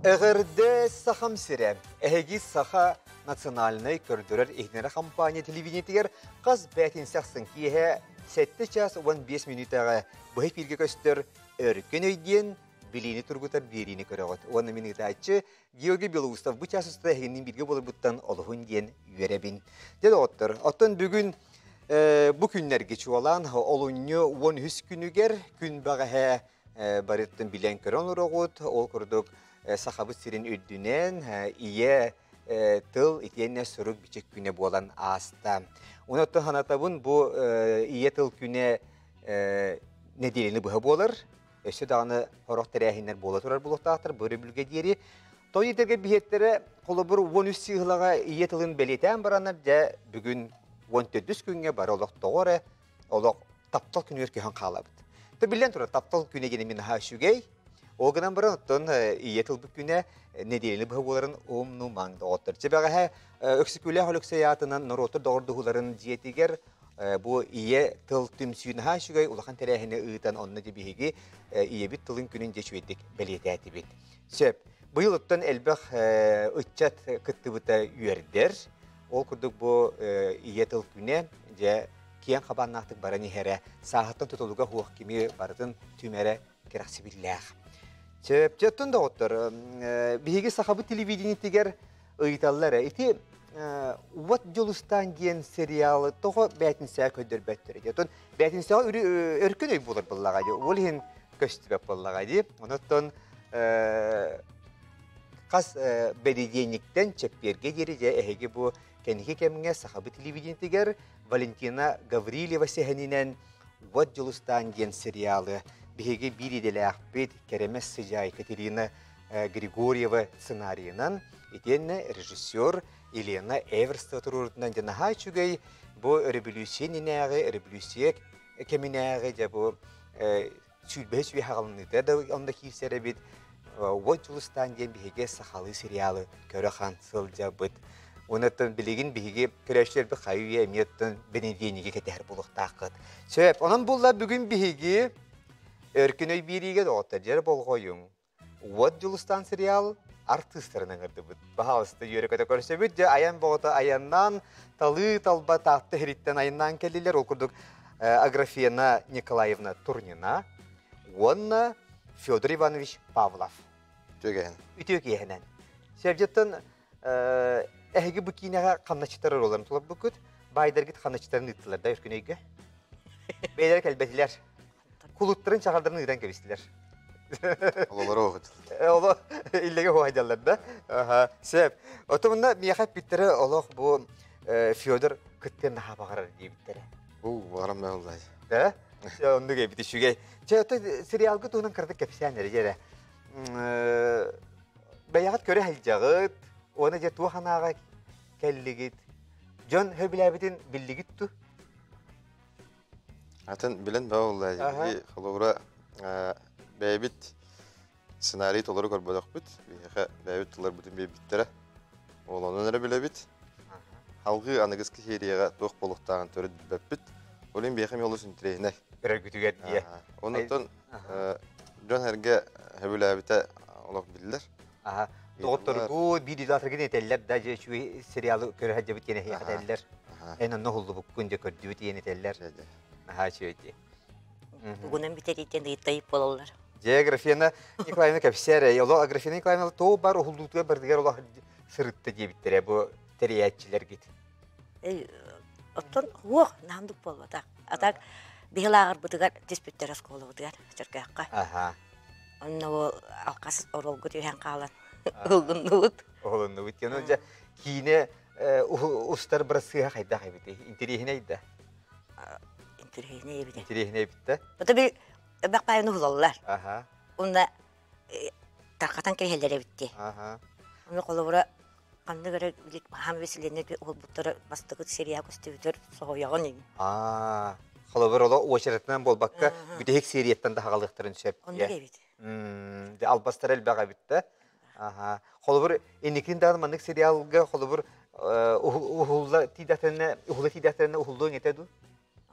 Эҕэрдэ Сахам сирэ! Эһиги Саха национальнай көрдөрөр иһитиннэрэр компания телевидениетигэр хас бээтинсэ ахсын киэһэ 7 час 15 мүнүүтэҕэ быһа эфиргэ көстөр Өркөн өй диэн билиини тургутар биэриини көрөҕүт. Уонна мин ыытааччы Георгий Белоусов бу чаас устата эһигинниин бииргэ буоларбыттан олуһун диэн үөрэбин. Дьэ доҕоттор, оттон бүгүн бу күннэргэ чуолаан олунньу 13 күнүгэр күн бэҕэһээ барыттан билэн көрөн олороҕут. Ол курдук Сахабыт сирин үрдүнэн ийэ тыл итиэннэ сурук-бичик күнэ буолан ааста. Онон санатабын бу ийэ тыл күнэ нэдиэлэни быһа буолар. Өссө даҕаны сорох тэрээһиннэр буола турар буолуохтаахтар бу өрөбүлгэ диэри. Той иитэргэ биһиэттэрэ холобур 13 сыыһылаҕа ийэ тылын бэлиэтээн бараннар дьэ бүгүн 14 күҥҥэ бары олох тоҕо эрэ олох таптал күнүгэр көһөн хаалабыт. То биллэн турар таптал күнэ диэн мин наһаа үчүгэй. Ол гынан баран оттон ийэ тылбыт күнэ нэдиэлэни быһа буоларын умнумаҥ доҕоттор. Чэ бэҕэһээ Өксөкүлээх Өлөксөй аатынан норуоттар доҕордоһууларын дьиэтигэр бу ийэ тыл түмсүү наһаа үчүгэй улахан тэрээһини ыытан онно дьэ биһиги ийэбит тылын күнүн дьэ үчүгэйдик бэлиэтээтибит. Сөп. Быйыл оттон элбэх ыччат кыттыбыта үөрдэр. Ол курдук бу ийэ тыл күнэ дьэ киэҥ хабааннаахтык баран иһэрэ, сааһыттан тутулуга суох кими барытын түмэрэ кэрэхсибиллээх. Сөп, дьэ оттон доҕоттор, биһиги сахабыт телевидениетигэр ыйыталлар эрэ. Ити Уот Дьулустаан диэн сериалы тоҕо бээтинсэҕэ көрдөрбөттөр дии. Оттон бээтинсэҕэ өркөн өй буолар буоллаҕа дии. Ол иһин көстүбэт буоллаҕа дии. Онон хас бэнидиэнньиктэн чэппиэргэ диэри дьэ эһиги бу кэнники кэмҥэ сахабыт телевидениетигэр Валентина Гаврильева сэһэнинэн Уот Дьулустаан диэн сериалы биһиги биир идэлээхпит Кэрэмэс Сыдьаай Екатерина Григорьева сценарийынан итиэннэ режиссер Елена Эверстова туруорутунан дьэ наһаа үчүгэй бу өрөбүлүүссүйэ иннинээҕи өрөбүлүүссүйэ кэминээҕи дьэ бу сүүрбэһис үйэ хаҕылыныыта да онно киирсэр эбит Уот Дьулустаан диэн биһиги сахалыы сериалы көрө хан сылдьабыт. Онон билигин биһиги көрөөччүлэрбит хайы үйэ эмиэ оттон бэнидиэнньиги кэтэһэр буолуохтааххыт. Сөп. Онон булла бүгүн биһиги Өркөн өй биэриигэ доҕоттор дьэр болҕойуҥ. Уот Дьулустаан сериал артыыстарын ыҥырдыбыт. Баһаалыста үөрэ-көтө көрсөбүт. Дьэ, айан боҕото айаннаан, талыы талба Таатта иһириттэн айаннаан кэллилэр. Ол курдук Аграфена Николаевна Турнина уонна Федор Иванович Павлов. Үтүө киэһэнэн. Үтүө киэһэнэн. Сэрдьэттэн эһиги бу киинэҕэ хамначчытар оруолларын толорбуккут. Баайдаргыт хамначчытарын ыыттылар да өркүн өйгө. Бэйэлэрэ кэлбэтилэр. Кулуттарын чаҕардарын ыытан кэбистилэр. Ололоро оҕут. Оло иллэгэ хуайдаллар да. Аха, сөп. Ото мунна миэхэ эппиттэрэ олох бу Федор кыттыан наһаа баҕарар диэбиттэрэ. Бу баҕарам да оллай. Да? Оннук эбит үчүгэй. Чэ, ото сериалга туһунан кыратык кэпсээн эрэ дьэрэ. Бэйэҕит көрө сылдьаҕыт, уонна дьэ туох анааҕа кэллигит? Дьон сөбүлээбитин биллигит ту? Атын билэн баа буолла. Холобура бэйэбит сценарий толору көрбөтөхпүт. Биһиэхэ бэйэбит тылларбытын биэрбиттэрэ. Ол онон эрэ билэбит. Халгыы аныгыскы серияҕа туох буолуохтааҕын төрүт билбэппит. Ол иһин биһиэхэ эмиэ олус интэриэһинэй. Көрөргүтүгэр дии. Оннуттан дьон-сэргэ сөбүлээбитэ олох биллэр. Аха. Доҕотторгу биир идэлаатаргын этэллэр да дьэ үчүгэй сериалы көрө сылдьабыт диэн эһиэхэ этэллэр. Эн онно уһуллубуккун дьэ көрдүбүт диэн этэллэр. Наһаа үчүгэй дии. Тугунан бүтэрийтэн ыйытайып буолаллар. Дьэ, Аграфена Николаевна кэпсээр, олох Аграфена Николаевна тоо бар уһуллуутугар барытыгар олох сырытта диэбиттэрэ бу тэрийээччилэргит. Оттон уох наандык буолбатах. А так биһи лааҕырбытыгар түспүттэр оскуолабытыгар Чөркөөххө. Аха. Онно ол алхас оруолга түһэн хаалан уһулуннубут. Уһулуннубут. Ону дьэ киинэ устар бырасыыһа хайдах эбитий? Интэриэһинэй да? Интэриэһинэй эбит. Интэриэһинэй эбит да? Ото би эбэх баайын уһулаллар. Аха. Уонна тархатан кэһэллэр эбит дии. Аха. Ону холобура ханнык эрэ хаам веселенне уһулбуттара бастакы серия көстүбүтэр соһуйаҕын иҥ. Аа, холобур оло уочаратынан буолбакка бүтэһик серияттан да хагалыахтарын сөп. Оннук эбит. Дьэ албастара элбэх эбит да. Аха. Холобур инникин даҕаны маннык сериалга холобур уһулла тиийдэхтэринэ уһула тиийдэхтэринэ уһуллуоҥ этэ дуу?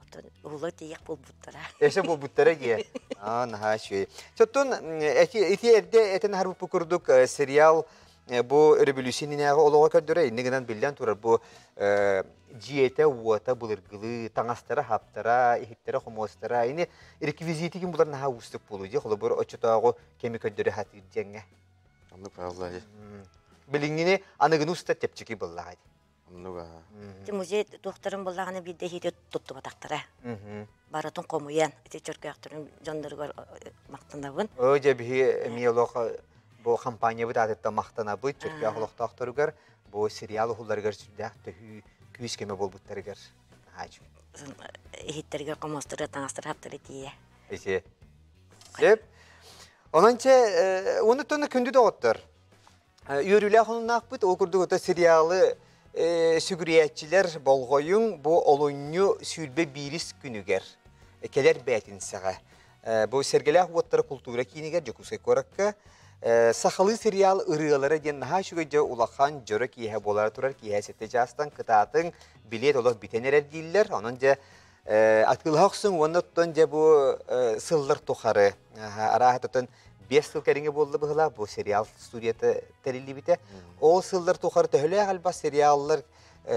Оттон уһула тиийэх буолбуттара. Эсэ буолбуттара дии. Аа, наһаа үчүгэй. Соттон ити эрдэ этэн аһарбыппыт курдук сериал бу өрөбүлүүсүн иннинээҕи олоҕу көрдөрөр, инньэ гынан биллэн турар бу дьиэтэ-уота былыргылыы, таҥастара-хаптара, иһиттэрэ-хомуостара, ини реквизити ким булар наһаа уустук буолуо дии, холобур оччотооҕу кэми көрдөрө сатыыр диэҥҥэ. Оннук правда. Билиҥҥини аныгыны уста чэпчэки буоллаҕа дии. Оннук аа. Ити музей туохтарын буллаҕына биирдэ иһиити туттубатахтара. Барытын хомуйан, ити чөркөөхтөрүн дьонноругар махтанабын. Оо, дьэ биһи эмиэ олох бу компаниябыт аатыттан махтанабыт Чөркөөх олохтоохторугар бу сериал уһулларыгар сүрдээх төһүү күүс көмө буолбуттарыгар наһаа үчүгэй. Иһиттэригэр хомуостары таҥастары хаптары тиийэ. Ити. Сөп. Онон чэ, уонна күндү доҕоттор, Үөрүүлээх онуннаахпыт. Ол курдук ото сериалы сүгүрүйээччилэр болҕойуҥ бу олунньу 21-ис күнүгэр кэлэр бээтинсэҕэ бу Сэргэлээх уоттара култуура киинигэр Дьокуускай куоракка сахалыы сериал ырыалара диэн наһаа үчүгэй дьэ улахан дьоро киэһэ буолара турар киэһэ 7 чаастан кытаатыҥ билиэт олох бүтэн эрэр дииллэр онон дьэ атыылаһа охсуҥ уонна оттон дьэ бу сыллар тухары арааһа 5 сыл кэриҥэ буолла быһыылаах бу сериал студията тэриллибитэ. Ол сыллар тухары төһөлөөх элбэх сериаллар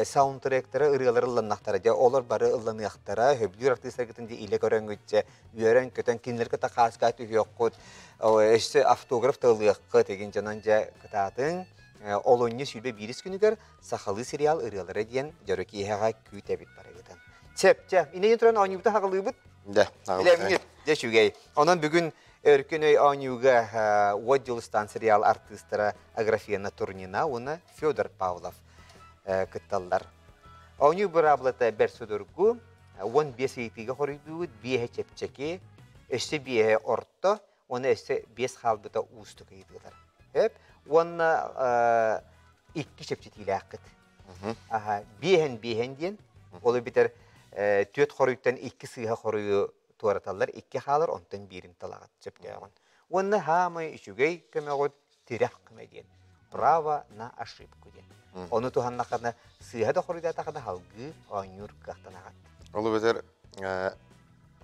саундтректара, ырыалар ылланнахтара. Дьэ, олор бары ылланыахтара, сөбүлүүр артыыстаргытын дьэ илэ көрөҥҥүт, үөрэн-көтөн кинилэр кытта хааска түһүөххүт, өссө автограф да ылыаххыт игин дьонон дьэ кытаатыҥ. Олунньу 21-ис күнүгэр сахалыы сериал ырыалара диэн дьоро киэһэҕэ күүтэбит барыгытын. Чэп, чэ, иннинэ туран оонньуубута хаҕылыыбыт. Дэ, Билэмҥит, дьэ үчүгэй. Онон бүгүн Өркөн өй оонньууга Уот Дьулустаан сериал артыыстара Аграфена Турнина уонна Федор Павлов кытталлар. Оонньуу быраабылата бэрт судургу, 15 ыйытыыга хоруйдуубут, биэһэ чэпчэки, өссө биэһэ орто, уонна өссө биэс хаалбыта уустук ыйытыылар. Өп, уонна икки чэпчэтиилээххит. Аха, биэһэн биэһэн диэн, ол эбэтэр түөрт хоруйтан икки сыыһа хоруйу туораталлар, икки хаалар, онтон биирин талаҕыт сөптөөҕүн. Уонна хаамай үчүгэй көмөҕүт тирэх көмө диэн. Право на ошибку диэн. Ону туһаннаххына сыыһа да хоруйдаатаххына салгыы оонньуур кыахтанаҕыт. Ол эбэтэр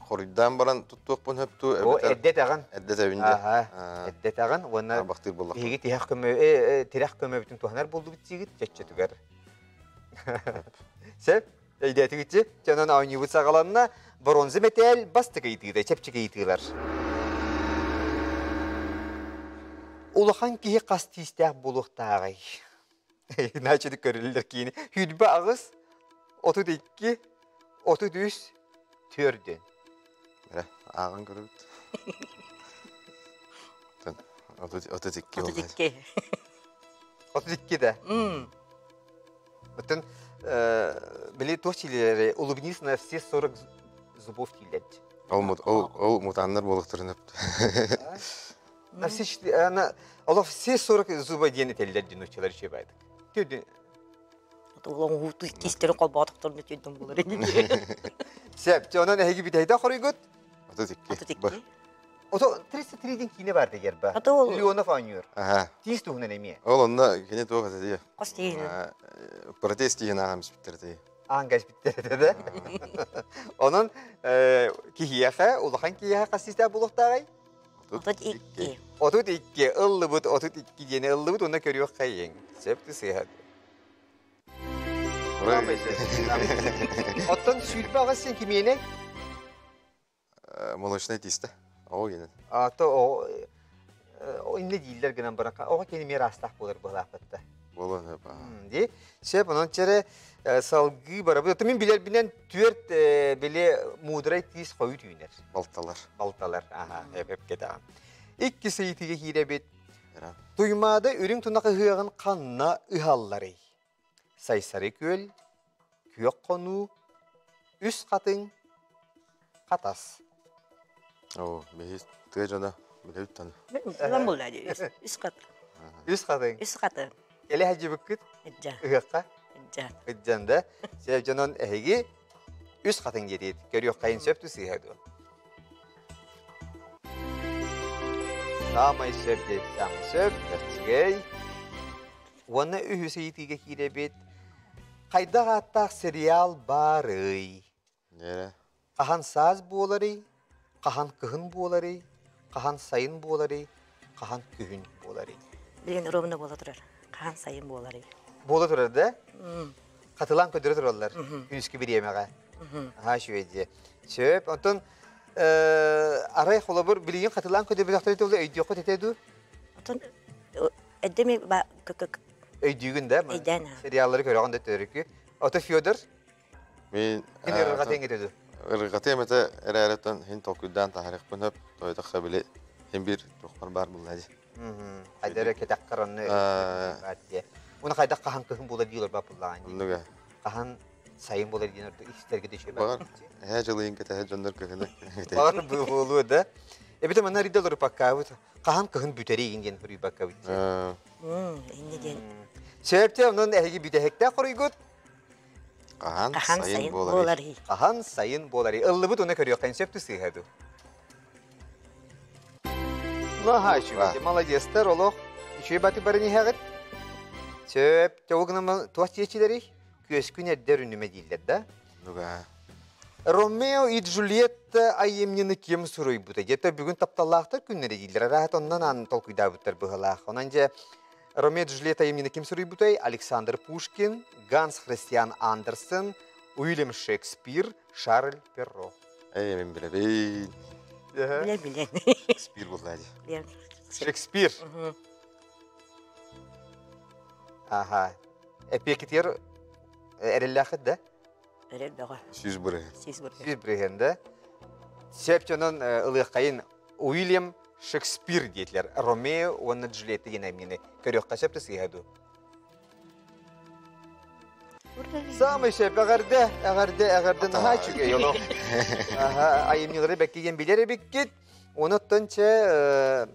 хоруйдаан баран туттуохпун сөп дуу О, эбэтэр эрдэ этэҕин. эрдэ этэбин дии. Аха, эрдэ этэҕин уонна Бахтыыр буоллахха. биһиги тиһэх көмө тирэх көмөбүтүн туһанар буолдубут диигит чөччөтүгэр. Сөп? Өйдөөтүгүтчү? Дьэ, онон оонньуубут саҕаланна. Бронза мэтээл бастакы ыйытыыта, чэпчэки ыйытыылар. Улахан киһи хас тиистээх буолуохтааҕый? Начали көрүллэр киини. 28, 32, 33, төрдүн. Эрэ, ааҕан көрөбүт. 32 ол. 32. 32 да. Оттон били туох чилиэлэри улыбнись на все 40 зубов дииллэр. Ол ол ол мутаннар буолуохтарын На все на олох все 40 зуба диэн этэллэр диэн нууччалар үчүгэй баайдык. Түрдүн Улоҥууту тиистерин холбоотохторун өтүйдүн булар ини. Сөп, онон эһиги бүтэйдэ хоруйгут? 32. 32. Ото 33 дин киинэ бар дегер ба. Ото ол Леонов оонньуур. Аха. Тиис туһунан эмиэ. Ол онно кини туох этэ дии? Хос тииһин. Протест тииһин ааҕан испиттэр дии. Аан кэспиттэр да. Онон киһиэхэ, улахан киһиэхэ хас тиистээх буолуохтааҕый? 32. 32 ыллыбыт, 32 диэни ыллыбыт, уонна көрүөххэйиҥ. Сөп сыыһа. Оттон 28 сен кимиэнэй? Молочнай тиистэ. Оҕо гинэн. Ато о инне дииллэр гынан баран оҕо кини мэр астаах буолар быһалаахпытта. Буолуон сөп. Ди. Сөп, онон чэрэ салгыы барабыт. Мин билэрбинэн түөрт били муударай тиис хойут үүнэр. Балталар. Балталар. Аха, эп кетаҕын. Иккис ыйытыыга киирэбит. Туймаада үрүҥ тунах ыһыаҕын ханна ыһалларый? Сайсары күөл, Күөх хонуу, Үс хатыҥ, Хатас. Оо, биһи тыа дьоно билэбит таны. Мен буолла дии. Үс хатыҥ. Үс хатыҥ. Үс хатыҥ. Эле хадьыбыккыт? Ыддьа. Ыһыахха? Ыддьа. Ыддьан да. Сөп дьонон эһиги үс хатыҥ диэтиит. Көрүөххэйин сөп сыыһа дуо? Саамай сөп диэбит саамай сөп. Бэртигэй. Уонна үһүс ыйытыыга киирэбит. Хайдах ааттаах сериал баарый? Нэрэ. Хаһан саас буоларый? Хаһан кыһын буоларый, хаһан сайын буоларый, хаһан күһүн буоларый? Билигин ровно буола турар. Хаһан сайын буоларый? Буола турар да? Хатылаан көдөрө тураллар күнүскү бириэмэҕэ. Аһаа үчүгэй дии. Сөп. Онтон арай холобур билигин хатылаан көдөрбөтөхтөрү тула өйдүөххүт этэ дуу? Оттон эддеми Өйдүүгүн да? Өйдөөн. Сериаллары көрөҕүн да төрүкү. Ото Федор? Мин Кини ырҕатыаҥ этэ дуу? Ырҕатыам этэ эрээриттэн хин толкуйдаан таһарыахпын сөп. Тойдохха били хин биир туохпар баар булла дии. Хайдара кэтэххэр онно баар дии. Уна хайдах хаһан кыһын буолар диилэр баар буллаҕын дии. Оннуга. Хаһан сайын буолар диэн ордук истэргэ да үчүгэй Баҕар эһээ дьылыйын кэтэһэ дьоннор кыһыны. Баҕар буолуо да. Эбитэ манна арыйда олоруппаккаабыт. Хаһан кыһын бүтэрий диэн хоруйбаккабыт. Инне диэн. Сөптө онон эһиги бүтэһиктээх хоруйгут. Хаһан сайын буоларый? Хаһан сайын буоларый? Ыллыбыт уна көрүөххэ сөп сыыһа дуу. Наһаа үчүгэй. Молодецтар олох үчүгэй баты баран иһэҕит. Сөп. Ол гынан туох диэчилэрий? Күөскүн эрдэр үнүмэ дииллэр да? Нуга. Ромео и Джульетта айымньыны ким суруйбута? Где-то бүгүн тапталлаахтар күннэрэ дииллэр. Араат оннан аан толкуйдаабыттар быһалаах. Онон дьэ Ромео и Джульетта айымньыны ким суруйбутай? Александр Пушкин, Ганс Христиан Андерсен, Уильям Шекспир, Шарль Перро. Эй, мен билэбин. Билэ билэн. Шекспир буолла дии. Шекспир. Аха. Эпиэкитигэр эрэллээххит да? Эрэл бөҕө. 100%. 100%. 100% да? Сөп дьонун ылыаххайын Уильям Шекспир диэтилэр. Ромео уонна Джульетта диэн айымньыны көрүөххэ сөп да сыыһа дуу? Самый сөп эҕэрдэ, эҕэрдэ, эҕэрдэ наһаа үчүгэй олох. Аха, айымньылары бэккиген билэр эбиккит. Онуттан чэ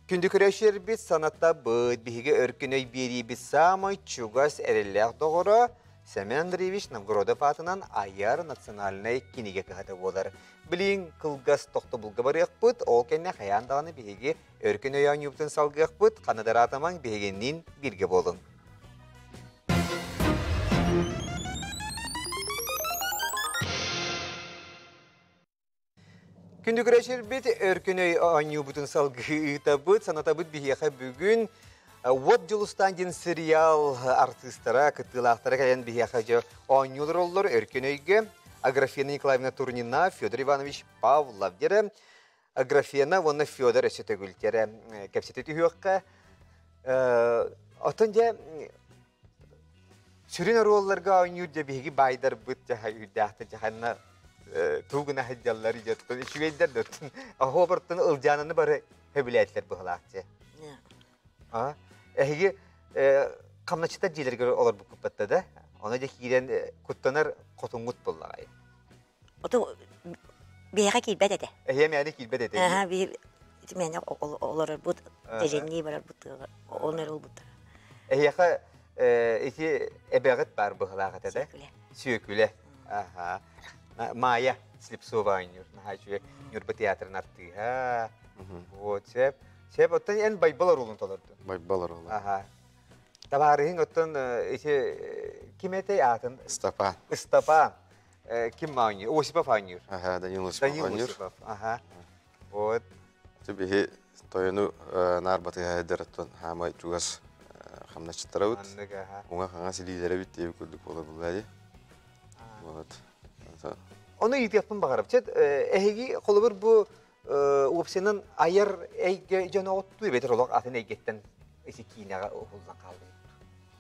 күндү көрөөччүлэрбит санатабыт, биһиги өркөн өй биэриибит саамай чугас эрэллээх доҕоро Семен Андреевич Новгородов аатынан айар национальнай кинигэ кыһата буолар. Билигин кылгас тохтобулга барыахпыт, ол кэннэ хайаан даҕаны биһиги өркөн өй оонньуубутун салгыахпыт, ханна да ыраатамаҥ биһигинниин бииргэ буолуҥ. Күндү көрөөччүлэрбит, өркөн өй оонньуубутун салгыы ыытабыт, санатабыт биһиэхэ бүгүн Уот Дьулустаан диэн сериал артыыстара, кыттыылаахтара кэлэн биһиэхэ дьэ оонньуулар оллор өркөн өйгө Аграфена Николаевна Турнина, Федор Иванович Павлов диэрэ Аграфена уонна Федор өссө төгүл диэрэ кэпсэтэ түһүөххэ. Оттон дьэ Сүрүн оруолларга оонньуур дьэ биһиги баайдарбыт дьэ үрдээхтэр дьэ ханна туу гына сылдьаллар дьэ оттон үчүгэйдэр да оттон оһуобартан Ылдьаананы бары сөбүлээтилэр быһылаах дьэ. А эһиги хамначчыттар дьиэлэригэр олорбуккут батта да ону дьэ киирэн куттанар хотуҥҥут буоллаҕай. Ото биһиэхэ киирбэт этэ. Эһиэ мээнэ киирбэт этэ. Аха биһи мээнэ олорорбут, тэжэннии барарбыт ол эрэ ылбыттара. Эһиэхэ ити эбэҕит баар быһылаах этэ да? Сүөкүлэ. Аха. Майя Слепцова оонньуур. Наһаа үчүгэй Ньурба театрын артыыһа. Вот, сөп. Сөп, оттон эн Байбал оруолун толордун. Байбал оруола. Аха. Табаарыһыҥ оттон ити ким этэй аатын? Ыстапаан. Ыстапаан. Ким оонньуур? Осипов оонньуур. Аха, Данил Осипов Данил оонньуур. Осипов. Аха. Вот. Биһи тойону наар батыһа сылдьар хаамай чугас хамначчыттарабыт. Маннык, аха. Уҥа хаҥас илиилэрэбит диэбит курдук буолар булла Вот. Ону ыйытыахпын баҕарабын. Чэ, эһиги холобур бу уопсайынан айар эйгэ дьон оҕоттуу эбэтэр олох атын эйгэттэн ити киинэҕэ уһуллан хаалбыт.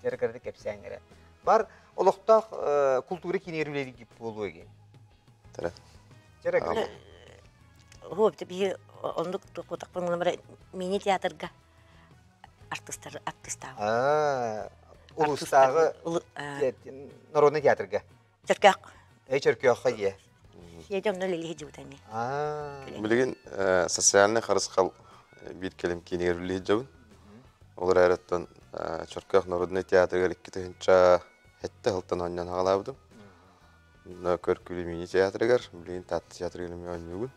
Дьарыгырды кэпсээҥ эрэ. Бар олохтоох култуура киинигэр үлэлииргит буолуо игин. Тара. Дьарыгырды. Хуопта биһи оннук туохпутахпын мини-театрга артыстар артыстаабыт. Улуустааҕы народный театрга. Чөркөөх. Эй Чөркөөххө дьиэ. Дьиэ онно үлэлии сылдьыбыта эмиэ. Билигин социальнай харысхал биир кэлим киинигэр үлэлии сылдьабын. Ол эрээри оттон Чөркөөх народнай театрыгар 2007 сылтан оонньоон аҕалаабытым. Онно Көркүлү мини театрыгар, билигин Таатта театрыгар эмиэ оонньуубун.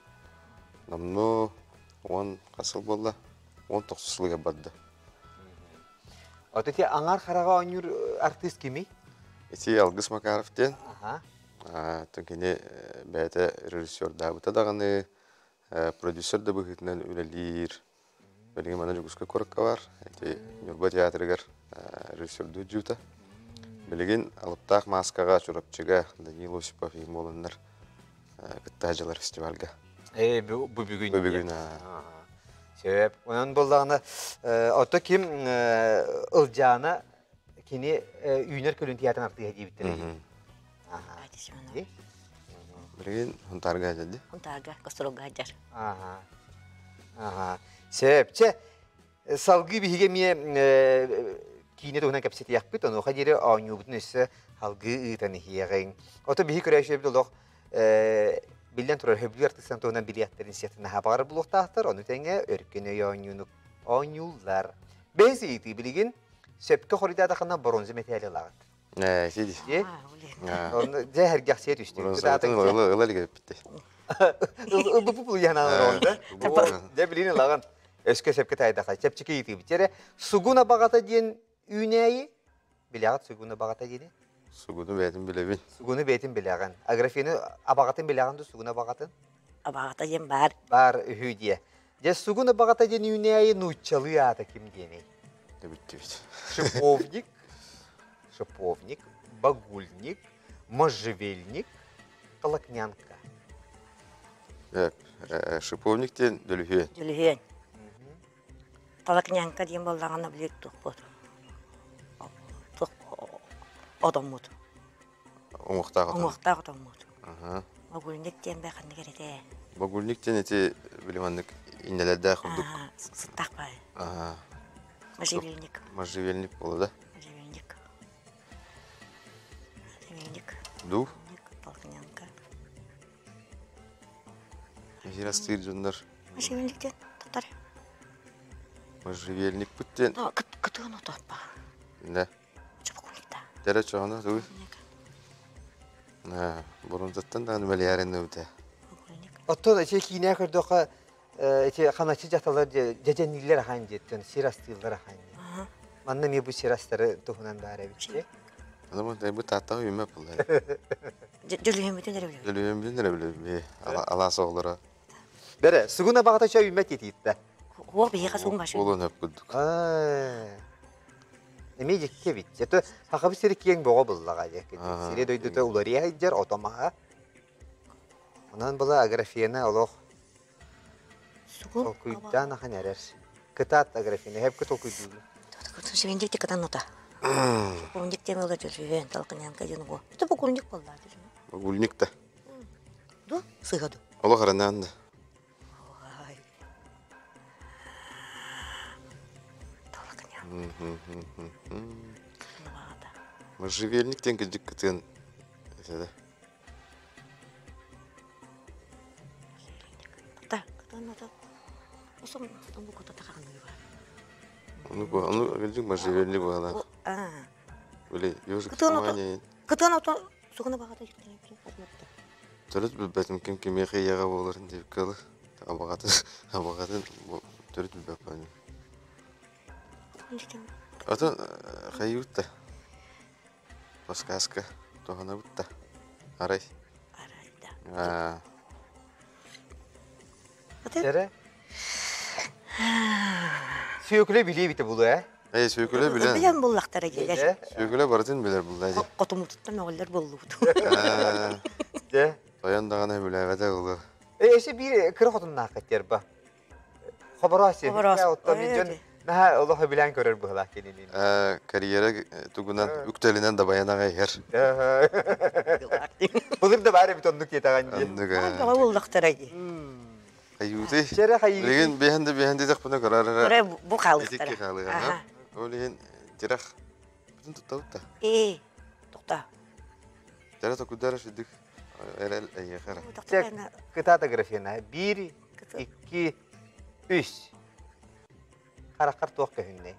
Номнуо 10 хас сыл буолла? 19 сылыгар барда. Ото ити аҥар хараҕа оонньуур артыыс кимий? Ити Алгыс Макаров диэн. Аха. Оттон кини бэйэтэ режиссердаабыта даҕаны, Продюсер да быһыытынан үлэлиир. Билигин манна Дьокуускай куоракка баар. Ити Ньурба театрыгар режиссердуу дьута. Билигин Алыптаах мааскаҕа Чурапчыга Данил Осипов иһин буоланнар кытта дьылар фестивальга. Э, бу бүгүн. Бу бүгүн. Сөп. Онон буоллаҕына, ото ким Ылдьаана кини үүнэр көлүн театрын артыыһа диэбиттэр. Билигин Хунтаарга дьадди. Хунтаарга, Косторолга сылдьар. Ага. Ага. Сөп. Чэ, салгыы биһиги эмиэ киинэ туһунан кэпсэтиэхпит, онуоха диэри оонньуубутун өссө салгыы ыытан иһиэҕиҥ. Ото биһи көрөөччүлэрбит олох биллэн турар хөбүлүүр артыыстан туһунан билиэхтэрин сиэхтэрин наһаа баҕарар булуохтаахтар, ону тэҥэ өркөн өй оонньууну оонньууллар. Бэһис ыйытыы билигин сөпкө хоруйдаатаххына боруонза мэтээли ылаҕыт. Ээ, сиди. Дьэ, дьэ сэргэхсийэ түстүм. Бронзатын ыла ыла илик эппитти. Ылбыппыт булуйанаан оронда. Дьэ билин ылаҕын. Өскө сөпкө таайдаха. Чэпчэки ыйытыыбыт. Эрэ сугун абаҕата диэн үүнээйи. Билэҕит сугун абаҕата диэни? Сугуну бэйэтин билэбин. Сугуну бэйэтин билэҕин. Аграфены абаҕатын билэҕин дуу сугун абаҕатын? Абаҕата диэн баар. Баар үһү диэ. Дьэ сугун абаҕата диэн үүнээйи нууччалыы аата ким диэний? Бүттүбүт. Шиповник, шиповник, багульник, можжевельник, толокнянка. Шиповник диэн дөлүһүөн. Дөлүһүөн. Толокнянка диэн буоллаҕына били туохпут туох отоммут. Уҥуохтаах отон. Уҥуохтаах отоммут. Багульник диэн бэ ханнык эрэтэ. Багульник диэн ити били маннык иннэлэрдээх курдук. Сыттаах баай. Можжевельник. Можжевельник буолла да? Можжевельник. Можжевельник. Ду? Полкнянка. Михирастыыр дьоннор. Можжевельник диэн татар. Можжевельник диэн. Кытыан отоппа. Да. Чопокуликта. Тере чоҕоно тугуй? Бурунтаттан даҕаны бэлиэрин ыбыта. Оттон эти киинэ көрдөххө эти ханаччы дьахталлар дьэдьэннииллэр ахан диэттэн сир астыыллар ахан диэн. Манна эмиэ бу сир астары туһунан баар эбит. Аны бу тааттаҕа үүммэт буолла. Дьөлүһүммүтүн эрэ билэбит. Дьөлүһүммүтүн эрэ билэбит. Алаас оҕолоро. Бэрэ, сугун абаҕата чэ үүммэт диэтиитта. Уол биһиэхэ сугун башы. Уолун өп курдук. Эмиэ дьикти эбит. Это сахабыт сири киэҥ бөҕө буллаҕа дьэ. Сири дойдута уларыйа сылдьар отомаһа. Онон была Аграфена олох толкуйдаан ахан эрэр. Кытаат Аграфена, хепке толкуйдуугун. Сибиндикти кытан ута. Букурник тем ыла төлүөн, талкынянка диэн уго. Это букурник болла. Букурник да. Ду, сыга ду. Олох аранаан да. Можжевельник диэн кырдьык кытыан этэ да. Ону ону кырдьык можжевельник буолар. Били ежик Кытыан ото сугуна багата Төрүт билбэтим ким кимиэхэ ийэҕэ буоларын диэбиккэ дылы. Абаҕатын абаҕатын төрүт билбэппин. Атын хайыыбыт да подсказка туһанабыт да арай. Арай да. Эрэ. Сүөкүлэ билиэ эбитэ булу ээ. Ээ, сүөкүлэ билэн. Билэн буллахтара диилэр. Сүөкүлэ барытын билэр булла дии. Хотумутуттан мөҕүллэр буоллубут. Дьэ. Тойон даҕаны билээбэтэ улу. Э, эше биир кыра хотуннаах кэттерба. Хобороос. Хобороос. Оттон дьон наһаа олох билэн көрөр быһылаах кинини. Э, карьера тугунан үктэлинэн дабайан аҕай иһэр. Былыр да баар эбит оннук диэтэҕин дии. Оннук. Бөҕө буллахтара дии. Хайыытый? Чэрэ хайыытый? Билигин биэһэн да биэһэн диэтэхпинэ көрөр эрэ. Көрө бу хаалыктара. Итикки хаалыга. Ол иһин тирэх бүтүн туттабыт да. Ээ, тохто. Тирэ токуйдара сүдүк эрэл эйиэхэ эрэ. Кытаата графина. Биир, икки, үс. Хараххар туох көһүннэй?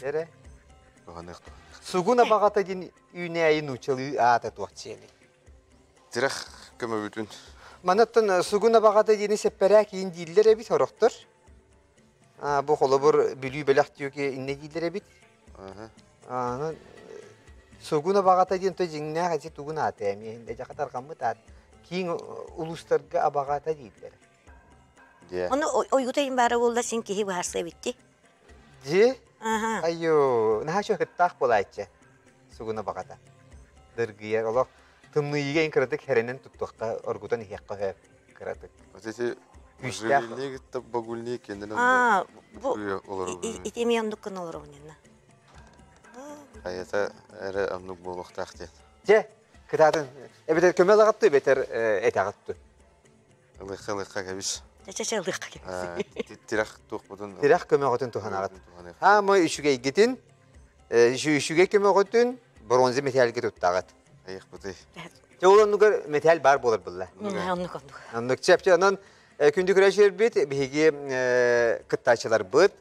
Эрэ. Туһаныах туһаныах. Сугун абаҕата диэн үүнээйи нууччалыы аата туох чиэний? Тирэх көмөбүтүн. Манаттан сугун абаҕата диэни сэппэрээк иин дииллэр эбит сорохтор. Бу холобур Бүлүү бэлэх түөкэ иннэ дииллэр эбит. Аны сугун абаҕата диэн то дьиҥнээх эти тугун аата эмиэ дьаха тарҕаммыт аат. Киин улуустарга абаҕата дииллэр. Дьэ. Ону ойгута иһин баара буолла син киһи быһаарсыа эбитти. Дьи? Аха. Айо, наһаа чөһыттаах буолааччы. Сугуна баҕата. Дыргыйар олох тымныйыга ин кыратык хэрэнэн туттуохха оргутан иһиэххэ сөп кыратык. Вот эти Күүстээх. можжевельник это багульник кенден Аа, бу олору. ити эмиэ оннук гына олоробун инна. Айата эрэ оннук буолуохтаах диэн. Дьэ, кытаатын эбэтэр көмө ылаҕыттыы эбэтэр этэҕиттүү. Ылыхха ылыхха кэбис. Чэ-чэ ылыахха кэбис. Тирэх туохпутун Тирэх көмөҕүтүн туһанаҕыт. Хаамай үчүгэйгитин, үчүгэй көмөҕүтүн бронза металлга туттаҕыт. Айыхпытый. Дьэ ол оннугар металл баар буолар булла. Оннук оннук. Оннук чэпчэ онон күндү күрэшербит биһиги кыттааччыларбыт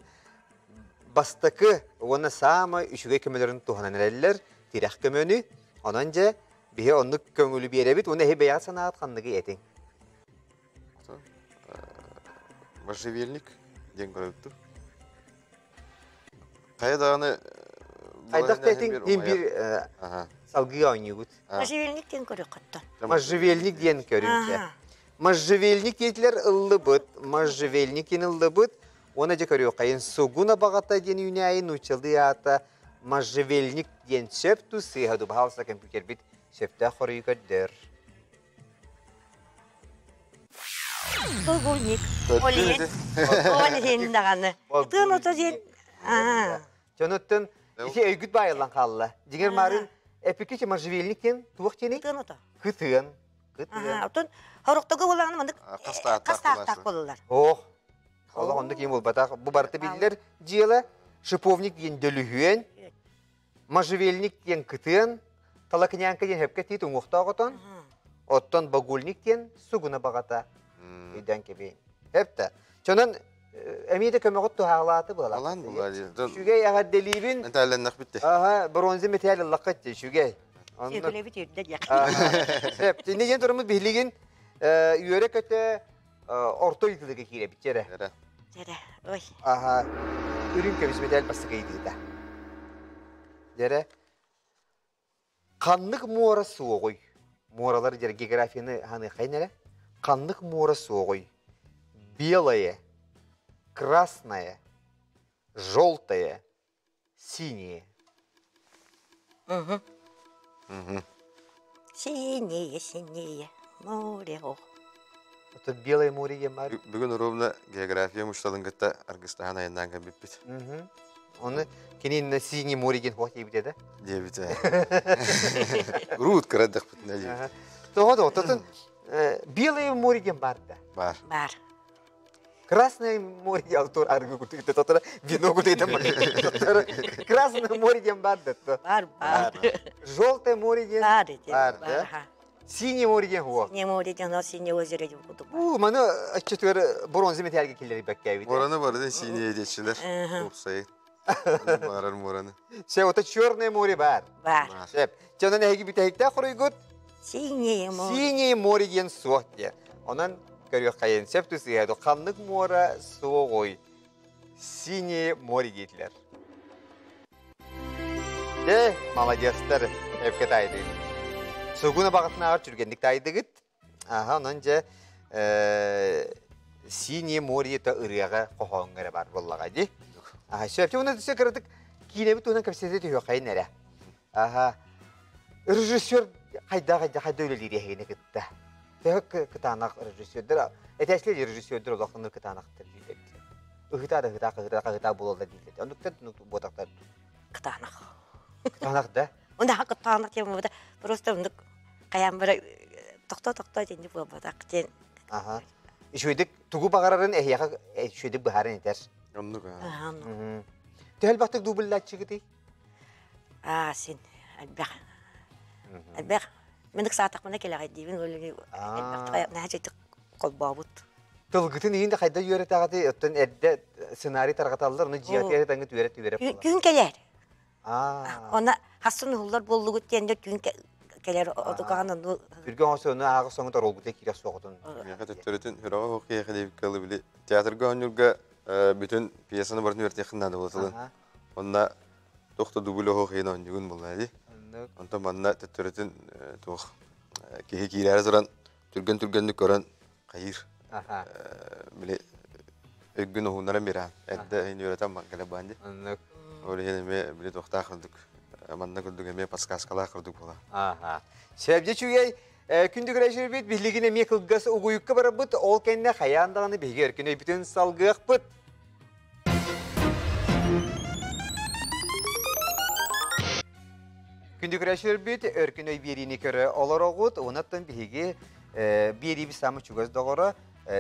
бастакы уонна саамай үчүгэй көмөлөрүн туһанан эрэллэр тирэх көмөнү. Онон дьэ биһи оннук көҥүлү биэрэбит уонна эһи бэйэҕит санааҕыт ханныгы этиҥ. Можжевельник диэн көрөбүттүр. Хайа даҕаны Хайдах да этиҥ иһин биир салгыы оонньуубут. Можжевельник диэн көрүөххүттэн. Можжевельник диэн көрүҥ. Можжевельник диэтилэр ыллыбыт, можжевельник диэн ыллыбыт. Уонна дьэ көрүөххэйин сугуна баҕата диэн үүнээйи нууччалыы аата можжевельник диэн сөп ту сыыһа ду баһаалыста компьютербит сөптөөх хоруйу көрдөр. Багульник. Ол иһин, ол иһин даҕаны. Тыын ото диэн. Дьонуттан ити өйгүт баайыллан хаалла. Дьиҥэр маарын эпикичи можжевельник диэн туох диэний? Тыын ото. Кытыан. Кытыан. Оттон хорохтого буолаҕына маннык хастааттаах буолаллар. Ох. Олох оннук киһи буолбатах. Бу барыта биллэр дьыала. Шиповник диэн дөлүһүөн, можжевельник диэн кытыан, талакынянка диэн хөпкө тиит уҥуохтаах отон, оттон багульник диэн сугуна баҕата. Өйдөөн кэбиин. Эпте. Чонон эмиэ да көмөҕүт туһаалааты буолар. Алан буолар. Үчүгэй эҕэрдэлиибин. Мэтээллэннэх бүтте. Аха, бронза металл ыллахха үчүгэй. Сүөкүлэбит үрдэ диэх. Сөп. Тинне диэн туруммут биһилигин үөрэ-көтө орто ыйытыыга киирэбит дьэрэ. Эрэ. Дьэрэ, ой. Аха, үрүҥ көмүс мэтээл бастакы ыйытыыта. Дьэрэ, ханнык муора суоҕуй? Муоралар дьэр географияны ханыаххайын эрэ. Ханнык муора суоҕуй? Белое, красное, желтое, синее. Угу. Синее, синее море, ох. Это Белое море диэн Бүгүн ровно география мушталын кытта аргыстаһан айаннаан кэлбиппит. Оны кининна синий море диэн хуах диэбитэ да? Диэбитэ. Руут кырадахпытына диэбит. Тоҕо да ототун Белое море диэн бар да? Бар. Бар. Красное море диэн тур аргы кутуйта тотора вино кутуйта Красное море диэн бар да? Бар, бар. Желтое море диэн бар. Бар, да? Синее море диэн хуох. Синее море диэн, но синее озеро диэн кутук. У, маны отчетыгар бронза металлга киллери бэккээбит. Мораны барды синее диэччилэр. Упсайын. Барар мораны. Се, ото Черное море бар. Бар. Сеп. Чонон эһиги бүтэһиктээх хоруйгут Синее море. Синее море диэн суох диye. Онон көрүөххэйин сөп түсүйэду ханнык муора суоҕуй? Синее море диэтилэр. Дэ, молодецтар, эпке тайдыгыт. Сугуна баҕатынааҕар түргэнник тайдыгыт. Аха, онон дьэ Синее море это ырыаҕа хоһооҥҥо эрэ бар буоллаҕа дии. Аха, сөп. Уна түсө кыратык киинэбит туһунан кэпсэтэ түһүөххэйин эрэ. Аха. Режиссер хайда хайда хайда үлэлиир эһигини кытта. Төһө кытаанах режиссердер, этээчлэр режиссердер олохтонор кытаанахтар дииллэр. Ыһыта да ыһыта ыһыта ыһыта буолаллар дииллэр. Оннуктар буотахтар. Кытаанах. Кытаанах да? Онда кытаанах диэн буолбата. Просто оннук хайаан бара тохто-тохто диэн буолбатах диэн. Аха. Үчүгэйдик тугу баҕарарын эһиэхэ үчүгэйдик быһааран этэр. Оннук. Оннук. Төһө элбэхтик дубльлааччыгытый? Аа, син элбэх. Элбэх. Мен ыксаатахпына кэлэҕэйдиибин ол элбэх наһаа холбообут. Тылгытын иһин да хайда үөрэтээҕити оттон эрдэ сценарий тарҕаталлар, ону дьиэтигэр таҥыт үөрэт үөрэп буолар. Күн кэлэр. Она хассын уһуллар буоллугут диэн күн кэлэр отукаҕан ону Түргэн оҥосо ону ааҕы соҥу торолгута киирэ суоҕутун. Миэхэ төттөрүтүн сүрэҕэ суох киһиэхэ диэбиккэ били театрга оонньуурга бүтүн пьесаны барытын үөрэтиэххин наада буолатылын. Онно туох да дубль оһох иһин оонньугун буоллаа дии. Онтон манна төттөрүтүн туох киһи киирээри туран Түргэн-түргэнник көрөн хайыыр. Били өйгүн уһуннаран биэрээн. Эрдэ иһин үөрэтэн кэлэ баан дии. Оннук. Ол иһин эмиэ били туохтаах курдук манна курдук эмиэ подсказкалаах курдук буола. Аха. Сөбдө үчүгэй. Күндү көрөөччүлэрбит, биһигин эмиэ кылгас угуйукка барарбыт, ол кэннэ хайаан даҕаны биһиги өркүн өйбүтүн салгыахпыт. Күндү көрөөччүлэрбит, өркүн өй биэриини көрө олороҕут. Онон биһиги биэриибит саамай чугас доҕоро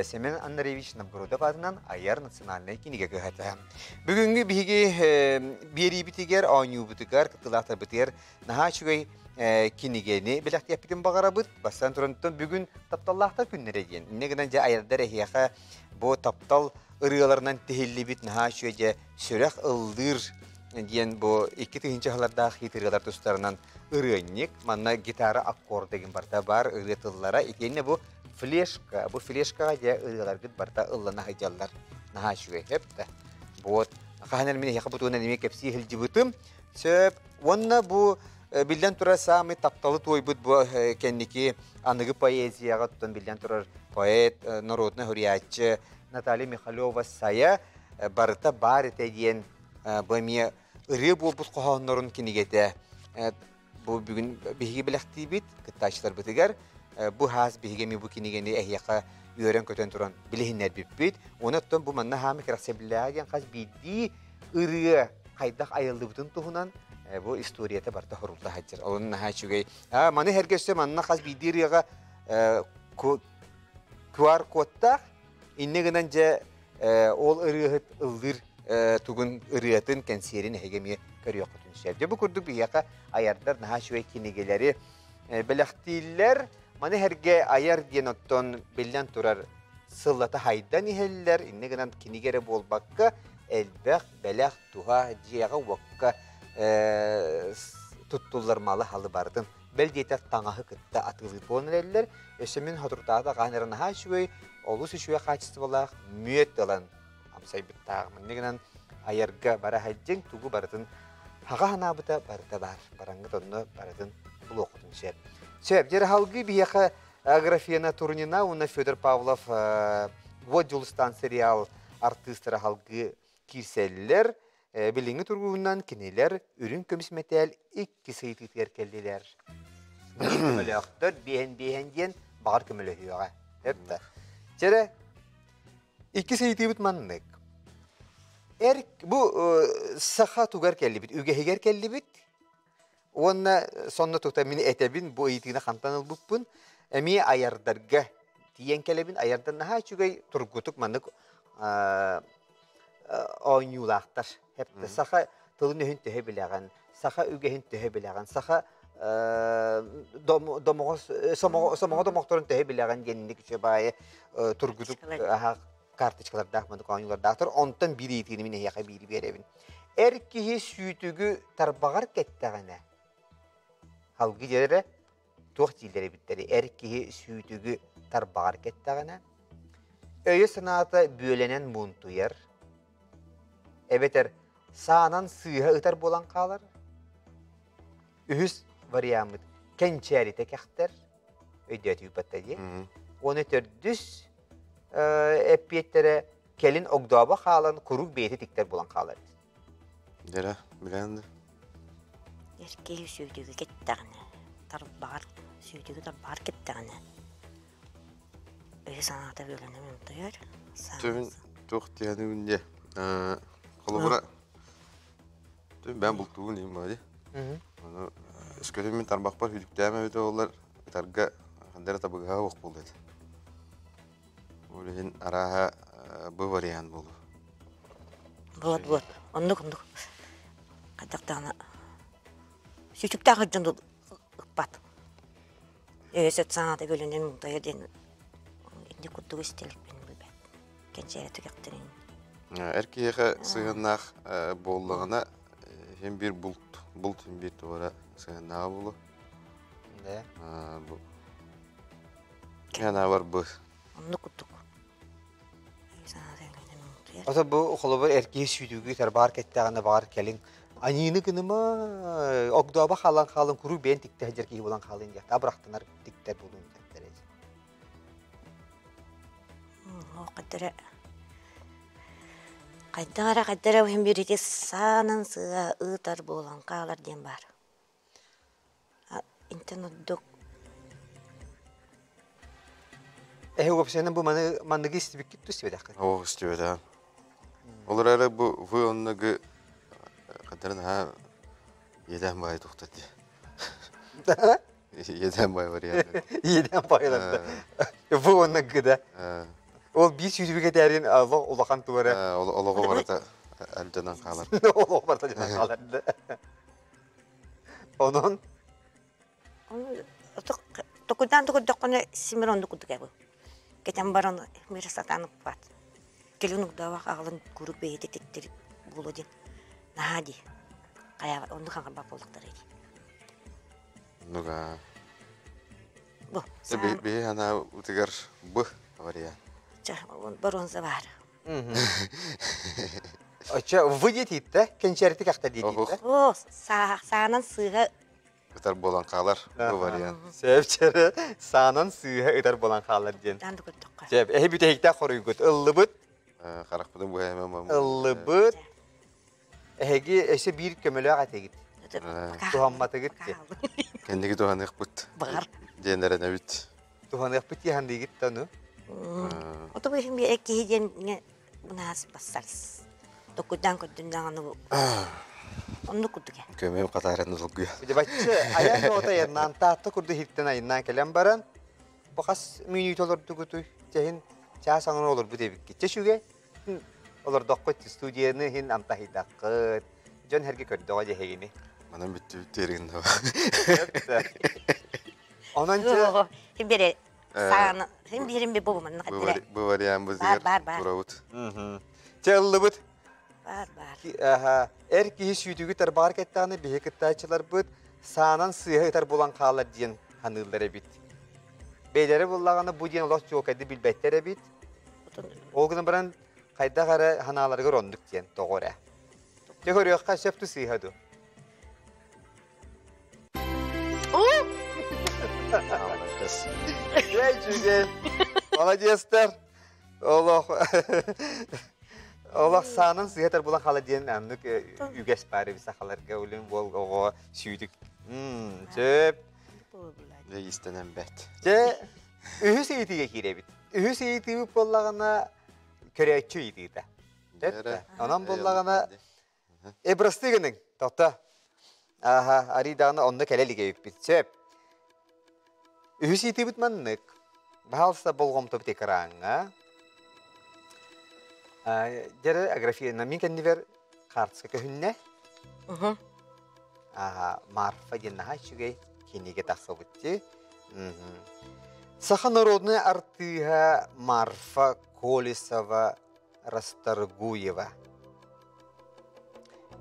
Семен Андреевич Новгородов аатынан айар национальнай кинигэ кыһата. Бүгүҥҥү биһиги биэриибитигэр, оонньуубутугар, кыттыылаахтарбытыгар наһаа үчүгэй кинигэни бэлэхтиэхпитин баҕарабыт. Бастаан туран бүгүн тапталлаахтар күннэрэ диэн. Инньэ гынан дьэ айардар эһиэхэ бу таптал ырыаларынан тиһиллибит наһаа үчүгэй дьэ сүрэх ыллыыр диэн бу 2000 сыллардаах хит ырыалар тустарынан ырыанньык, манна гитара аккорда деген барыта баар ырыа тыллара итиэннэ бу флешка, бу флешкаҕа дьэ ырыаларгыт барыта ыллана сылдьаллар. Наһаа үчүгэй, сөп да. Вот. Хаһан мин эһиэхэ бу туһунан эмиэ кэпсии сылдьыбытым. Сөп. Уонна бу биллэн турар саамай тапталы туойбут бу кэнники аныгы поэзияҕа туттан биллэн турар поэт, народный суруйааччы Наталья Михалева Сайа барыта баар этэ диэн бу эмиэ ырыа буолбут хоһооннорун кинигэтэ бу бүгүн биһиги бэлэхтиибит кыттааччыларбытыгар бу хаас биһиги эмиэ бу кинигэни эһиэхэ үөрэн-көтөн туран билиһиннэрбиппит. Уонна оттон бу манна хаамы кэрэхсэбиллээҕэ диэн хас биирдии ырыа хайдах айыллыбытын туһунан бу историята барыта хорулла сылдьар. Олун наһаа үчүгэй. Маны сэргэ өссө манна хас биирдии ырыаҕа QR-кодтаах Инньэ гынан дьэ ол ырыаһыт ыллыыр тугун ырыатын, кэнсиэрин эһиги эмиэ көрүөххүтүн сөп. Дьэ бу курдук биһиэхэ айардар наһаа үчүгэй кинигэлэри бэлэхтииллэр. Маны сэргэ айар диэн оттон биллэн турар сыллата хайдан иһэллэр. Инньэ гынан кинигэ эрэ буолбакка элбэх бэлэх, туһа, дьиэҕэ-уокка туттуллар малы-халы барытын бэл диэтэр таҥаһы кытта атыылыыр буолан эрэллэр. Өссө мин соторутааҕыта хаһан эрэ наһаа үчүгэй, олус үчүгэй хаачыстыбалаах мүөт ылан амсайбыттааҕым. Инньэ гынан айарга бара сылдьыҥ, тугу барытын хаҕа санаабыта барыта баар. Бараҥҥыт онно барытын булуоххутун сөп. Сөп, дьэ салгыы биһиэхэ Аграфена Турнина уонна Федор Павлов Вот Дьулустаан сериал артыыстара салгыы киирсэллэр. Билиҥҥи туругунан кинилэр үрүҥ көмүс мэтээл иккис ыйытыытыгар кэллилэр. Биир көмөлөөхтөр биэһэн-биэһэн диэн баҕар көмөлөһүөҕэ. Эп да. Чэрэ, иккис ыйытыыбыт маннык. Эр бу саха тугар кэллибит, үгэһигэр кэллибит. Уонна сонно тута мин этэбин, бу ыйытыыны хантан ылбыппын. Эмиэ айардарга тиийэн кэлэбин. Айардар наһаа үчүгэй тургутук маннык оонньуулаахтар. Саха тылын-өһүн төһө билэҕин, саха үгэһин төһө билэҕин, саха домоҕо сомоҕо домохторун төһө билэҕин диэнник үчүгэй баайы тургутук карточкалардаах маннык оонньуулардаахтар. Онтон биир ыйытыыны мин эһиэхэ биири биэрэбин. Эр киһи сүүтүгү тарбаҕар кэттэҕинэ, халгы дьэрэ туох дииллэр эбиттэри эр киһи сүүтүгү тарбаҕар кэттэҕинэ, өйө-санаата бүөлэнэн муунтуйар, эбэтэр саанан сыыһа ытар буолан хаалар. Үһүс вариаммыт кэнчээритэ кэхтэр, өйдөөтүүппэттэ дии. Уонна төрдүс эппиэттэрэ кэлин огдообо хаалан куруук бэйэтэ тиктэр буолан хаалар. Дьэрэ, билээн да. Эр киһи сүүтүгү кэттэҕинэ, тарбаҕар сүүтүгү тарбаҕар кэттэҕинэ, өйө санаата бүөлэнэ мунтуйар. Түбүн туох диэни дьэ. Холобура түбүн бэйэм бултуубун иһин баҕа дии. Ону өскөтүн мин тарбахпар хүлүктээх эбитэ буоллар, ытарга ханна эрэ табыгаһа суох буолуо этэ. Ол иһин арааһа бу вариант буолуо. Вот вот оннук оннук хайдах даҕаны сүтүктээх дьон ыкпат. Өйө санаата бөлөнөн мунтайа диэн инни курдук истэликпин билбэт. Кэнчээри түгэхтэрин. Эр киһиэхэ сыһыаннаах буоллаҕына иһин биир булт булт иһин биир туора сыһыаннааҕа буолуо. Да. Бу Кэна барбы. Оннук курдук. Ото бу холобур эр киһи сүүтүгү тарбаар кэттэҕинэ баҕар кэлин аньыыны гыныма огдооба хаалан хаалан куруук бэйэн тиктэ сылдьар киһи буолан хаалын диэхтэ абырахтанар тиктэр буолуон диэхтэрэ. Хайдара хайдах эрэ хайдара иһин биэрити саанан сыа ыытар буолан хаалар диэн баар. Интэн ордук Эһи уопсайынан бу маны манныгы истибиккит тустибэтэххит? Оо, истибэтэҕим. Ол эрээри бу вы оннугу хантарын аһаа иэдээн баайы тухтар дии. Иэдээн баай вариант. Иэдээн баайыларда. Вы оннугу да. Ол биир сүүрүбүгэ этээрин олох улахан туора. Олоҕу барыта алдьанан хаалар. Олоҕу барыта алдьанан хаалар. Онон Токуйдаан да көрдөххүнэ симир оннук курдук эбит. Кэтэн баран миэрэ сатаан укпат. Кэлин угдаабах аҕалан куруук бэйэтэ тиктир буолуо диэн наһаа дии. Хайа оннук хаҥарбат буоллахтара дии. Оннук аа. Бу Биһи санаа утыгар б вариант. Ча боруонса баар. Оччо вы диэтииттэ, кэнчээритик ахта диэтииттэ. Оо, саанан сыыһа ытар буолан хаалар бу вариант. Сөп саанан сыыһа ытар буолан хаалар диэн. Сөп, эһи бүтэһиктээх хоруйгут ыллыбыт. Харахпытын быһа Ыллыбыт. Эһиги өссө биир көмөлөөх этигит. Туһамматыгыт диэн. Кэнники туһаныахпыт. Баҕар. Диэн эрэнэбит. Туһаныахпыт диэн диигит да ну. Ото бу иһин киһи диэн мынаас бассарс. Токуйдаан көрдүн даҕаны бу. Оннук курдук ээ. Көмөм хатааран долгуйа. Бачча айан ота айаннаан таатта курдук иһиттэн айаннаан кэлэн баран бу хас мүнүүтэ олордугутуй? Чэһин чаас аҥара олорбут эбиккит. Чэ үчүгэй. Олордоххут студияны иһин амтаһыйдаххыт. Дьон эргэ көрдөҕө дьэһигини. Манан бүттүбүт диэрин Онон чэ Хим бере сааны хим биэрин би бу манна хаттыра. Бу вариант бызыгар бар, бар. турабыт. Чэ ыллыбыт. Бар бар. Эр киһи сүүтүгү тарбаҕар кэттэҕинэ биһи кыттааччыларбыт саанан сыыһа ытар булан хаалар диэн ханыыллар эбит. Бэйэлэрэ буллаҕына бу диэн олох чуолкайды билбэттэр эбит. Ол гынан баран хайдах эрэ ханааларыгар оннук диэн тоҕо эрэ. Дьэ көрүөххэ сөп ту сыыһа ду. Үчүгэй. Молодецтар. Олох Олох саанан сыһытар булан хала диэн аннык үгэс баар эбит сахаларга улин буол оҕо сүүтүк. Сөп. Дьэ истэнэн бэрт. Дьэ үһүс ыйытыыга киирэбит. Үһүс ыйытыыбыт буоллаҕына көрөөччү ыйытыыта. Онон буоллаҕына Э, бырастыы гыныҥ, тоқта. Аха, арый даҕаны онно кэлэ илик эбиппит. Сөп. Үһүс ыйытыыбыт маннык. Баһаалыста болҕомтобут экраҥҥа. Дьэрэ Аграфена, мин кэннибэр хаартыска көһүннэ. Аха, Марфа диэн наһаа үчүгэй кинигэ тахсыбыт дии. Саха народнай артыыһа Марфа Колесова Расторгуева.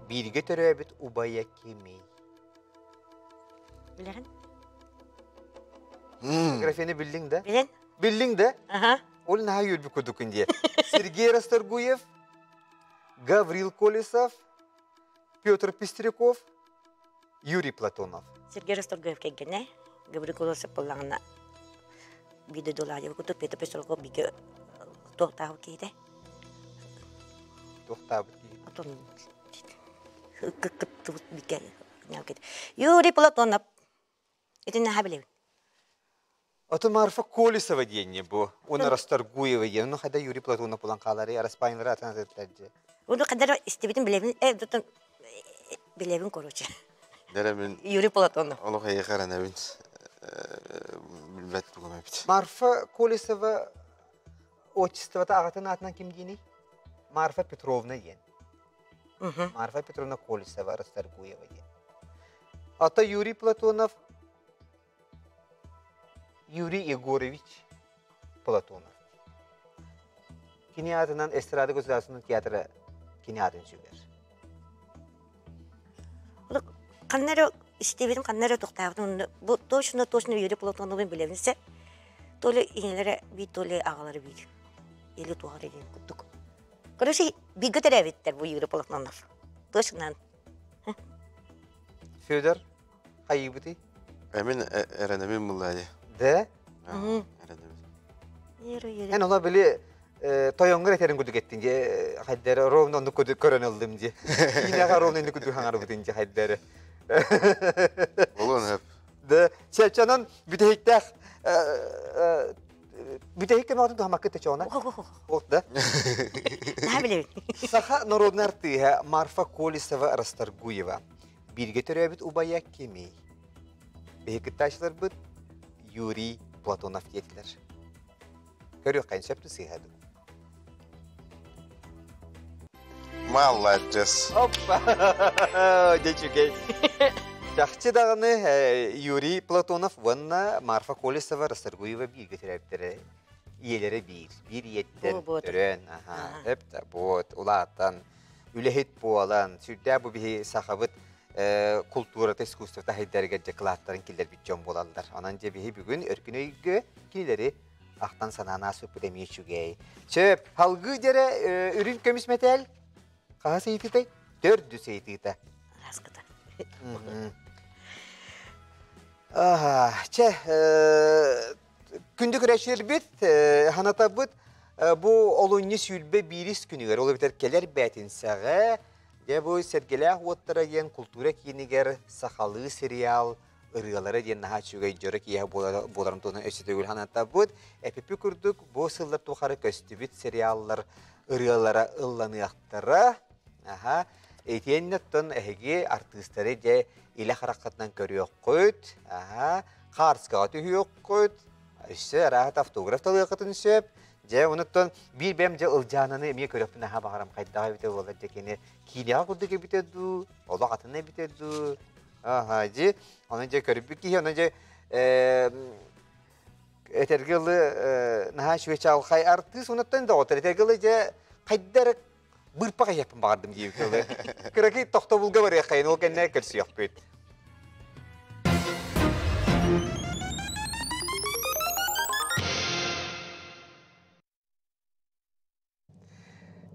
Бииргэ төрөөбүт убайа кимий? Билэҕин? Графины биллиҥ да? Билэн. Биллиҥ да? Аха. Ол наһаа үөрбүт курдуккун дии. Сергей Расторгуев, Гаврил Колесов, Петр Пестряков, Юрий Платонов. Сергей Расторгуев кэргэнэ Гаврил Колесов буоллаҕына биир дойдулаах курдук Петр Пестряков бииргэ туохтаабыт киһитэ. Туохтаабыт киһи. Отон кыттыбыт бииргэ Юрий Платонов итиннэ наһаа билэбин. Ото Марфа Колесова диэнни бу. Уонна Расторгуева диэн. Ону хайда Юрий Платонов булан хаалары араспаанньалары атын атыттар дьэ. Ону хайда истибитин билэбин, э, билэбин короче. Дэрэ мин Юрий Платонов. Олох эйиэхэ эрэнэбин. Билбэт тугум эбит. Марфа Колесова отчествота аҕатын аатынан ким диэний? Марфа Петровна диэн. Марфа Петровна Колесова Расторгуева диэн. Ата Юрий Платонов Юрий Егорович Платонов. Кини аатынан эстрада государственный театра кини аатын сүгэр. Ханна эрэ истибитим, ханна эрэ тохтообутум. Бу точно точно Юрий Платоновын билэбин сэ. То ли ийэлэрэ биир, то ли аҕалара биир. Или туох эрэ диэн курдук. Короче, бииргэ төрөөбүттэр бу Юрий Платонов. Точно. Федор, хайыыбытый? Эмин эрэнэбин булла Да? Эрэнэбин. Эн ола били Тойоҥҥор этэрин курдук эттин дии хайдары ровно оннук курдук көрөн ыллым дии. Киинэҕэ ровно инник курдук хаҥарбытын дии хайдары. Болуон сөп. Да, чанан бүтэһиктээх бүтэһик көмөҕүтүн туһамаккыт чоона. Ол да. Наһаа билэбин. Саха народнай артыыһа Марфа Колесова Расторгуева бииргэ төрөөбүт убайа кимий? Биһиги кыттааччыларбыт Юрий Платонов диэтилэр. Көрүөххэ сөп сыыһа дуу. Маладьыс. Оппа! Дьэ үчүгэй. Чахчы даҕаны Юрий Платонов уонна Марфа Колесова Расторгуева бииргэ төрөөбүттэрэ. Ийэлэрэ биир. Биир ийэттэн төрөөн, аха, эп да буот, улаатан, үлэһит буолан, сүрдээх бу биһи сахабыт култуурата, искусствота хайдарыгар дьэ кылааттарын киллэрбит дьон буолаллар. Онон дьэ биһи бүгүн өркүн өйгө кинилэри ахтан санаан ааспыппыт эмиэ үчүгэй. Сөп, халгыы дьэрэ үрүҥ көмүс мэтээл хаһыс ыйытыытай? Төрдүс ыйытыыта. Араскыта. Аха, чэ, күндү көрөөччүлэрбит, ханатабыт бу олунньу 21 күнүгэр, ол эбэтэр кэлэр бээтинсэҕэ, дьэ бу Сэргэлээх уоттара диэн култуура киинигэр сахалыы сериал ырыалара диэн наһаа үчүгэй дьоро киэһэ буоларын туһунан өссө төгүл санатабыт. Эпипи курдук бу сыллар тухары көстүбүт сериаллар ырыалара ылланыахтара. Аха. Итиэннэ оттон эһиги артыыстары дьэ илэ хараххытынан көрүөххүт. Аха. Хаарскаҕа түһүөххүт. Өссө арааһыт автограф талыаххытын сөп. Дьэ, онуттан биир бэйэм дьэ Ылдьаананы эмиэ көрөхпүн аһа баҕарам хайдаҕа эбитэ буолар дьэ кини киинэҕэ курдук эбитэ дуу, олох атын эбитэ дуу. Аха, дьи, ону дьэ көрбүт киһи, ону дьэ этэргэ ылы наһаа үчүгэй чаҕылхай артыыс онуттан доҕоттор этэргэ ылы дьэ хайда эрэ быырпах иһиэхпин баҕардым диэбит ылы. Кыракый тохтобулга барыаххайын, ол кэннэ көрсүөхпүт.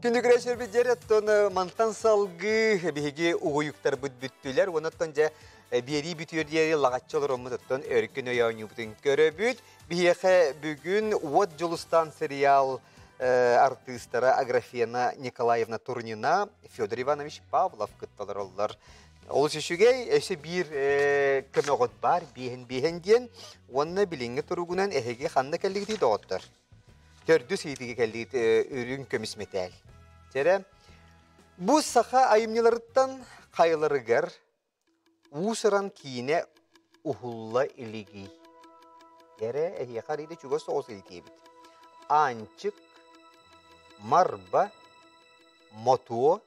Күндү көрөөччүлэрбит дьэр оттон мантан салгыы биһиги угуйуктарбыт бүттүлэр. Онон дьэ биэрии бүтүөр диэри лаҕаччы олороммут оттон өркөн өй оонньуубутун көрөбүт. Биһиэхэ бүгүн Уот Дьулустаан сериал артыыстара Аграфена Николаевна Турнина, Федор Иванович Павлов кытталар оллар. Олус үчүгэй, өссө биир көмөҕүт баар, биэһин-биэһин диэн. Уонна билиҥҥи туругунан эһиги ханна кэллигитий доҕоттор? Төрдүс ыйытыыга кэллигит үрүҥ көмүс мэтээл. Чэрэ, бу саха айымньыларыттан хайаларыгар уус-уран киинэ уһулла илигий? Эрэ эһиэхэ арыйда чугас соҕус ыйытыыбыт. Аанчык, Марба, Мотуо,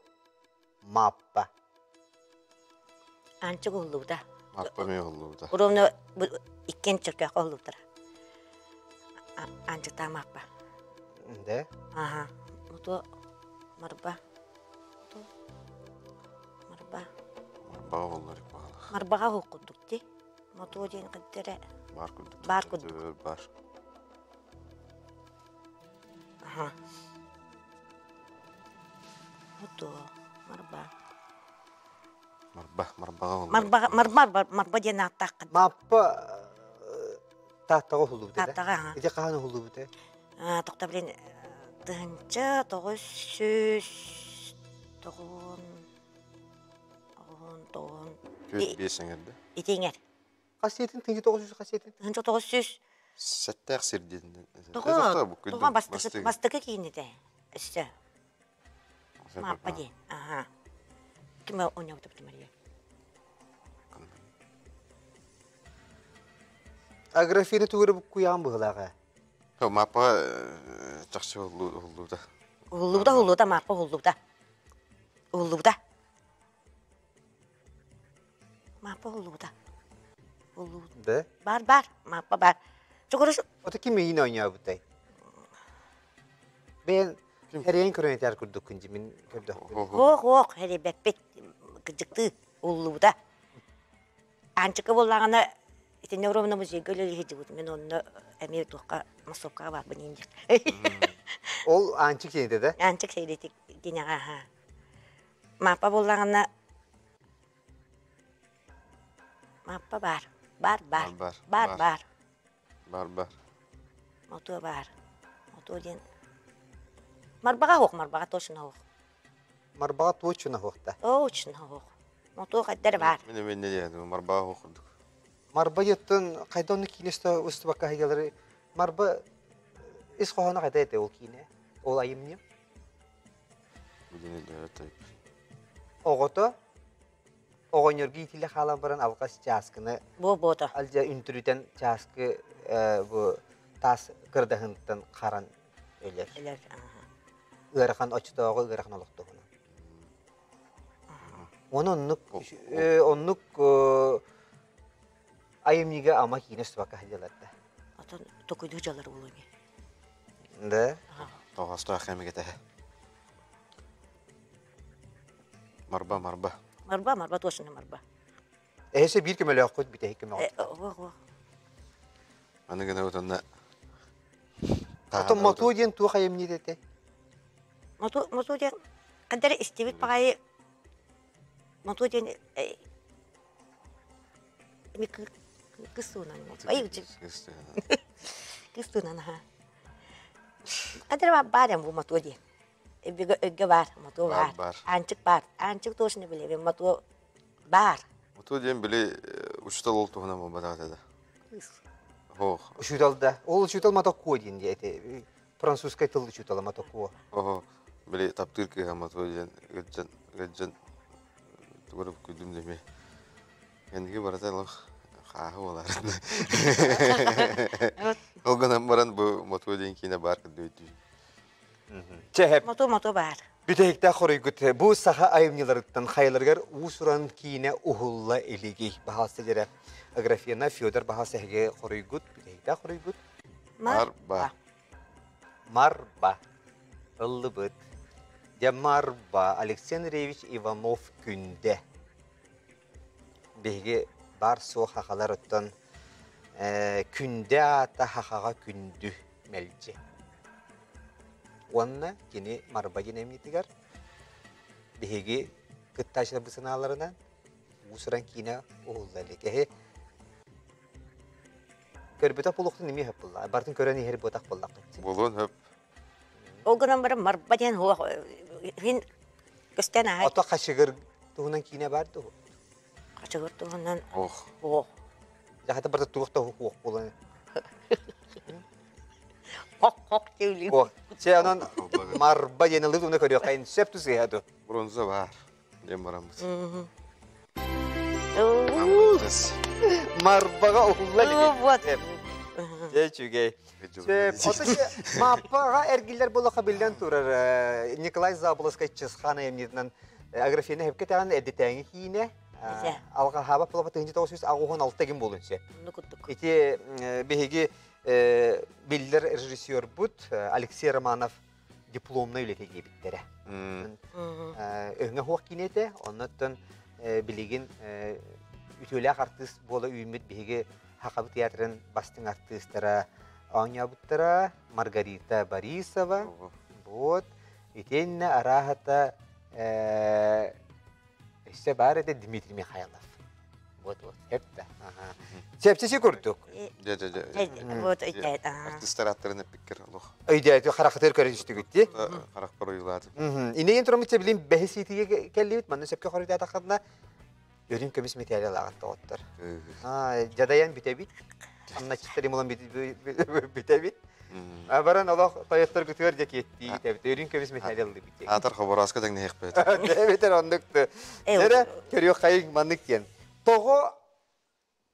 Мааппа. Аанчык уһуллубута. Мааппа эмиэ уһуллубута. Ровно иккиэн чөркөөххө уһуллубуттара. Аанчыктаах Мааппа. Да? Аха. Ото Марба. Ото Марба. Марбаҕа уһуллар баҕалаах. Марбаҕа уһук курдук дии. Мотуо диэн кырдьара. Баар курдук. Баар курдук. Бар. Аха. Ото Марба. Марба, Марбаҕа уһуллар. Марбаҕа, Марба, Марба диэн ааттааххын. Мааппа Тааттаҕа уһуллубута да? Тааттаҕа, аха. Ити хаһан уһуллубута? Тоқта блин, 1900 тоҕуон оҕон тоҕон 45 эҥэрдэ. Ити иҥэр. Хасиэтин 1900 хасиэтин? 1900 Сэттээх сир диэн. Тоҕо, тоҕо бастакы, бастакы киинитэ. Өссө. Мааппа диэн. Аха. Ким оонньообута Мария? Аграфина тугура куйаан быһылааҕа. Мааппа чахчы уһуллубута. Уһуллубута, уһуллубута, Мааппа уһуллубута. Уһуллубута. Мааппа уһуллубута. Уһуллубута. Да? Бар, бар, Мааппа бар. Чугурус. Ото ким миигин оонньообутай? Бэйэн эрэйин көрөн этэр курдуккун дии мин көрдөхпүн. Ох, ох, эрийбэппит. Кырдьыктыы уһуллубута. Аанчыка буоллаҕына итиннэ ровно музейга үлэлии сылдьыбыт. Мин онно эмиэ туохха массовкаҕа баарбын иин диэх. Ол Аанчык сиэнитэ да? Аанчык сиэнитэ киниэхэ аха. Мааппа буоллаҕына Мааппа баар. Баар баар. Бар Баар баар. Бар бар. Мотуо баар. Мотуо диэн. Марбаҕа суох, Марбаҕа точно суох. Марбаҕа точно суох да? Точно суох. Мотуо хайдары баар. Мин эмиэ инньэ диэн Марбаҕа суох курдук. Марба диэттэн хайда онно киинэ устубакка хайалары Марба ис хоһооно хайда этэ ол киинэ? Ол айымньы? Билин өйдөөбөт Оҕото оҕонньорго иитиллэ хаалан баран алҕас чааскыны Буо-буото. алдьа үнтүрүтэн чааскы бу таас кырдаһынтан харан өлөр. Өлөр. Ыарахан оччотооҕу ыарахан олохтоһуна. Оны оннук оннук айымньыга ама киинэ устубакка сылдьалар да. Отон токуйдуу дьалар буолуо Да. Тоҕоостоох кэмигэтэ. Марба, марба. Марба, марба точно марба. Эһэсе биир көмөлөөххүт бүтэһик көмөҕө. Ого. Аны гына отонна Отон мотуу диэн туох айымньы этэ? Мотуу, мотуу диэн хандар истибит баҕайы мотуу диэн эми кыс туунан ай кыс туунан аха хандар баар бу мотуу диэн өйгө баар мотуу баар аанчык баар аанчык точно билэбин мотуу баар Мотуу диэн били учуутал ол туһунан буолбатах этэ да. Ох. Учуутал да. Ол учуутал Матокуо диэн эти французскай тыл учуутала Матокуо. Ого, били таптыыр кыыһа Матуо диэн ыджан ыджан тугу күлүм деме. Энги барата лох хааһы болар. Ол гынан баран бу Матуо диэн киинэ бар кырдыы. Чэһэп. Моту-моту баар. Бүтэһиктээх хоруйгут бу саха айымньыларыттан хайаларыгар уус-уран киинэ уһулла илигий баһаалыста дьэрэ Аграфена Федор баһаас эһиги хоруйгут бүтэһиктээх хоруйгут Марба. Марба. Ыллыбыт. Дьэ Марба Алексей Андреевич Иванов Күндэ. Биһиги баар суох хахалар оттон Күндэ аата хахаҕа күндү мэлдьи. Уонна кини Марба диэн эмньитигэр биһиги кыттааччыларбыт санааларынан уус-уран киинэ уһулла илик. Эһи көрбөтөх буолуохтун эмиэ хөп булла. Барытын көрөн иһэр буотах буоллаххыт. Буолуон хөп. Ол гынан баран Марба диэн суох хин көстөн аһай. Ото хачыгыр туһунан киинэ бар дуо? Хачыгыр туһунан Ох. Ох. Дьахата барыта туох да уох буолан. Хок-хок диэбилин. Ох. Чэ онон Марба диэн ылыт уна көрүөххэ сөп тусыһа ду. Бронза бар. Диэн бараммыт. Марбаҕа уһулла илик. Вот. Дьэ үчүгэй. Мааппаҕа эргиллэр буоллахха биллэн турар Николай Заболоцкай Чысхаан айымньытынан Аграфена Хепке тэҕин эрдэтээҥи киинэ алҕаһаабат буолапа 1986 гин буолун сөп. Ити биһиги биллэр режиссербут Алексей Романов дипломнай үлэтэ диэбиттэрэ. Өҥө суох киинэ этэ, оннуттан билигин үтүөлээх артыыс буола үүммүт биһиги Хахабы театрын бастыҥ артыыстара оонньообуттара Маргарита Борисова, вот, итиэннэ арааһата өссө баар этэ Дмитрий Михайлов. Вот, вот, сөп да. Чэпчэки курдук. Дьэ, дьэ, дьэ. Вот, Артыыстар аттарын эппиккэр олох. Өйдөөтү харахытыр көрүстүгүт дии. Харахпар уйулаатым. Иннигин тураммытча билин бэһис иитигэ кэллибит, манна сөпкө хоруйдаатаххына өрүн көмүс мэтээлэ лааҕын тоҕоттор. Дьадайан бүтэбит. Амначчыттар имулан бүтэбит. Баран олох тойоттор күтүөр дьэ киэттии итэбит. Өрүн көмүс мэтээлэ ыллыбыт. Аатар хоборооска тэҥнэһиэхпит. Эбэтэр оннук. Эрэ көрүөх хайыҥ маннык диэн. Тоҕо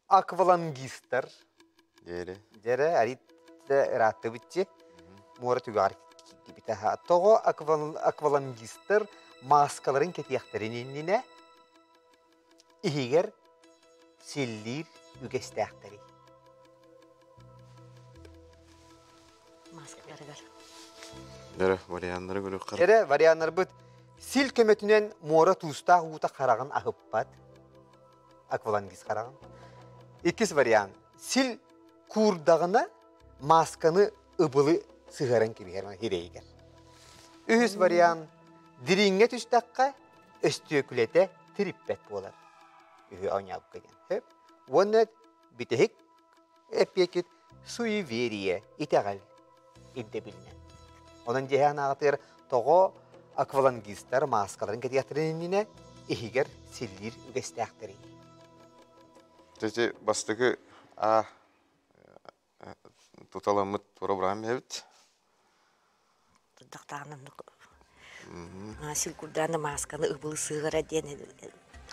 аквалангистар Дьэрэ. Дьэрэ арит ырааттыбытчы муора түгэҕэр киирдибит. Тоҕо аквалангистар мааскаларын кэтиэхтэрин иннинэ иһигэр силлиир үгэстээхтэрий? Маскаларыгар. Дьэрэ, варианнары көрүөххэ. Дьэрэ, варианнарбыт сил көмөтүнэн муора туустаах уута хараҕын аһыппат. Аквалангист хараҕын. Иккис вариант. Сил куурдаҕына маасканы ыбылы сыһыаран кэбиһэр хирэйигэр. Үһүс вариант. Дириҥҥэ түстэххэ өстүөкүлэтэ тириппэт буолар. Үһү оонньообукка диэн. Сөп. Уонна бүтэһик эппиэккит суеверие, итэҕэл ирдэбилинэн. Онон дьиһээн аҕатыгар Тоҕо аквалангистар мааскаларын кэтиэхтэрин иннинэ иһигэр силлиир үгэстээхтэрий? Ити бастакы А туталаммыт программа эбит. Турдахтаҕына силкурдааны маасканы ыбылы сыһыара диэн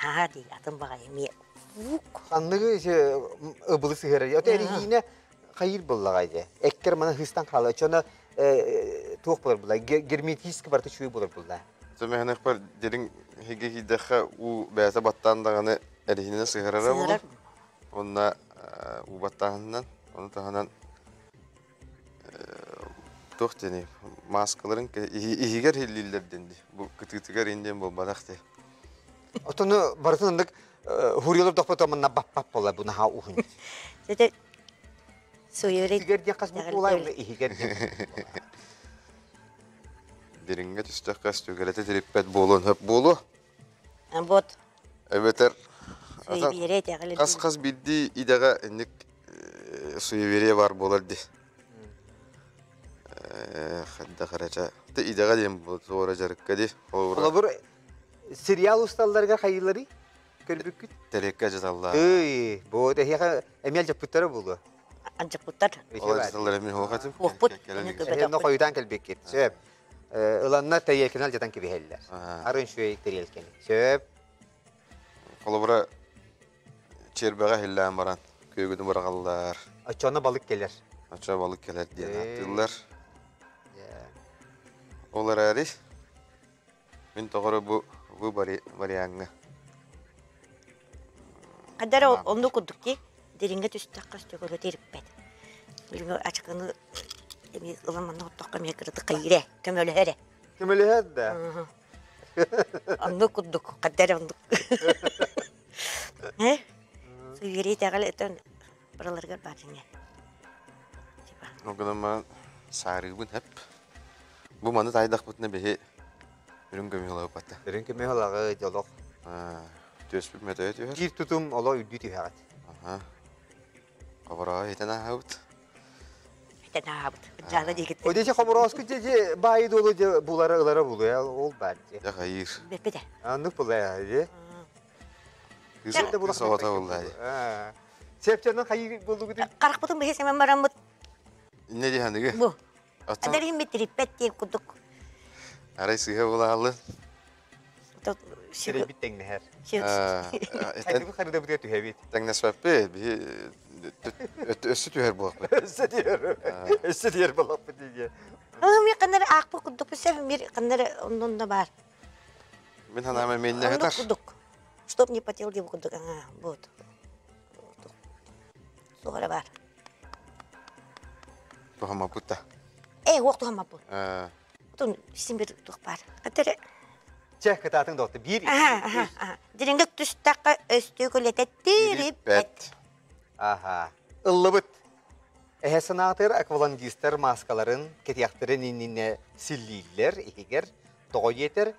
аа дии атын баҕайы эмиэ Ханныгы ыбылы сыһыара ото эриһиинэ хайыр буллаҕай дьэ эккер мана хыстан хаала чона туох булар була герметически барыта чуй булар булла Төмөһөнөхпөр дириҥ иһигэ киирдэххэ уу бэйэтэ баттаан даҕаны эриһинэн сыһарара болар. Онно уу баттааһынынан, ону таһынан туох диэний мааскаларын иһигэр иһиллииллэр диэн дии. Бу кытыытыгар ин диэн буолбатах дии. Отону барытын ыннык хуриялар дохпото манна баппап була бу наһаа уһун. Дете суйури Иһигэр диэн хас буквалай иһигэр диэн. Дириҥҥэ түстэххэ өстүгэрэтэ тириппэт буолуон сөп буолуо. Вот. Эбэтэр хас-хас биирдии идэҕэ инник суеверие баар буолар дии. Хайдах эрэ чэ идэҕэ диэн буолар дьарыкка дии. Холобур сериал усталларыгар хайыыларый көрбүккүт? Тэриэккэ дьаталлар. Ый, бу эһиэхэ эмиэ алдьаппыттара буолуо. Алдьаппыттар. Ол алдьаталлар эмиэ суох этим. Уохпут. Эһиэнэ хойутаан кэлбиккит. Сөп. Ыланна тэриэлкэни алдьатан кэбиһэллэр. Арын үчүгэй тэриэлкэни. Сөп. Холобура, чиэрбэҕэ иһиллээн баран күөгүнү быраҕаллар. Оччоно балык кэлэр. Оччо балык кэлэр диэн ааттыыллар. Ол эрээри мин тоҕо бу бу вариаҥҥа Хадара оннук курдук дии дириҥҥэ түстэххэ өстөкөлө тириппэт. Билиҥҥи ачыкыны эмиэ ылан манна оттоххо эмиэ кыратык хайыырэ көмөлөһөрө. Көмөлөһөр да. Оннук курдук хадара оннук. Э? Суеверие итэҕэл этэн барыларыгар баар дьиҥэ. Ол гынан баран саарыыбын хэп. Бу маны таайдахпытына биһи үрүҥ көмүс ылабыт. Үрүҥ көмүс ылаҕы дьолох. Түөспүт мөтөйө түһэр. Биир тутум оло үрдүү түһэҕит. Аха. Хобороо этэн ааһабыт. Этэн ааһабыт. Дьаана диэкит. Одече хоборооску дьэ баайы дуолу дьэ булара ылара булуя ол баар дьэ. Дьэ хайыыр. Бэппитэ. Аннык булая дьэ. Кыыс оҕото буллаа. Сепчанан хайыы буллугутун? Харахпытын быһа сэмэн бараммыт. Инне диһаныгы. Бу. Адарин битириппет диэн курдук. Арай сыыһа булааллын. Сирэйбит тэҥнэһэр. Хайдыбыт харыдабытыгар түһэбит. Тэҥнэспэппит. Биһи өссө түһэр буолахпыт. Өссө түһэр. Өссө түһэр буолахпыт диye. Ми каннары аахпыт курдук сев мир каннары оннунна бар. Мин ханаама менне хатар. Курдук. Чтоб не потел деп курдук. Вот. Сугара бар. Туһаммаппыт да. Э, уох туһаммаппыт. Отон син бир туох баар. Катары Чэ, кытаатыҥ доҕотто. Биир, Аха, аха. Дириҥгэ түстэххэ өстүөкүлэтэ тириппэт. Аха. Ыллыбыт. Эһэ санаатыр аквалангистар мааскаларын кэтиэхтэрин иннинэ силлииллэр, иһигэр тоҕо диэтэр,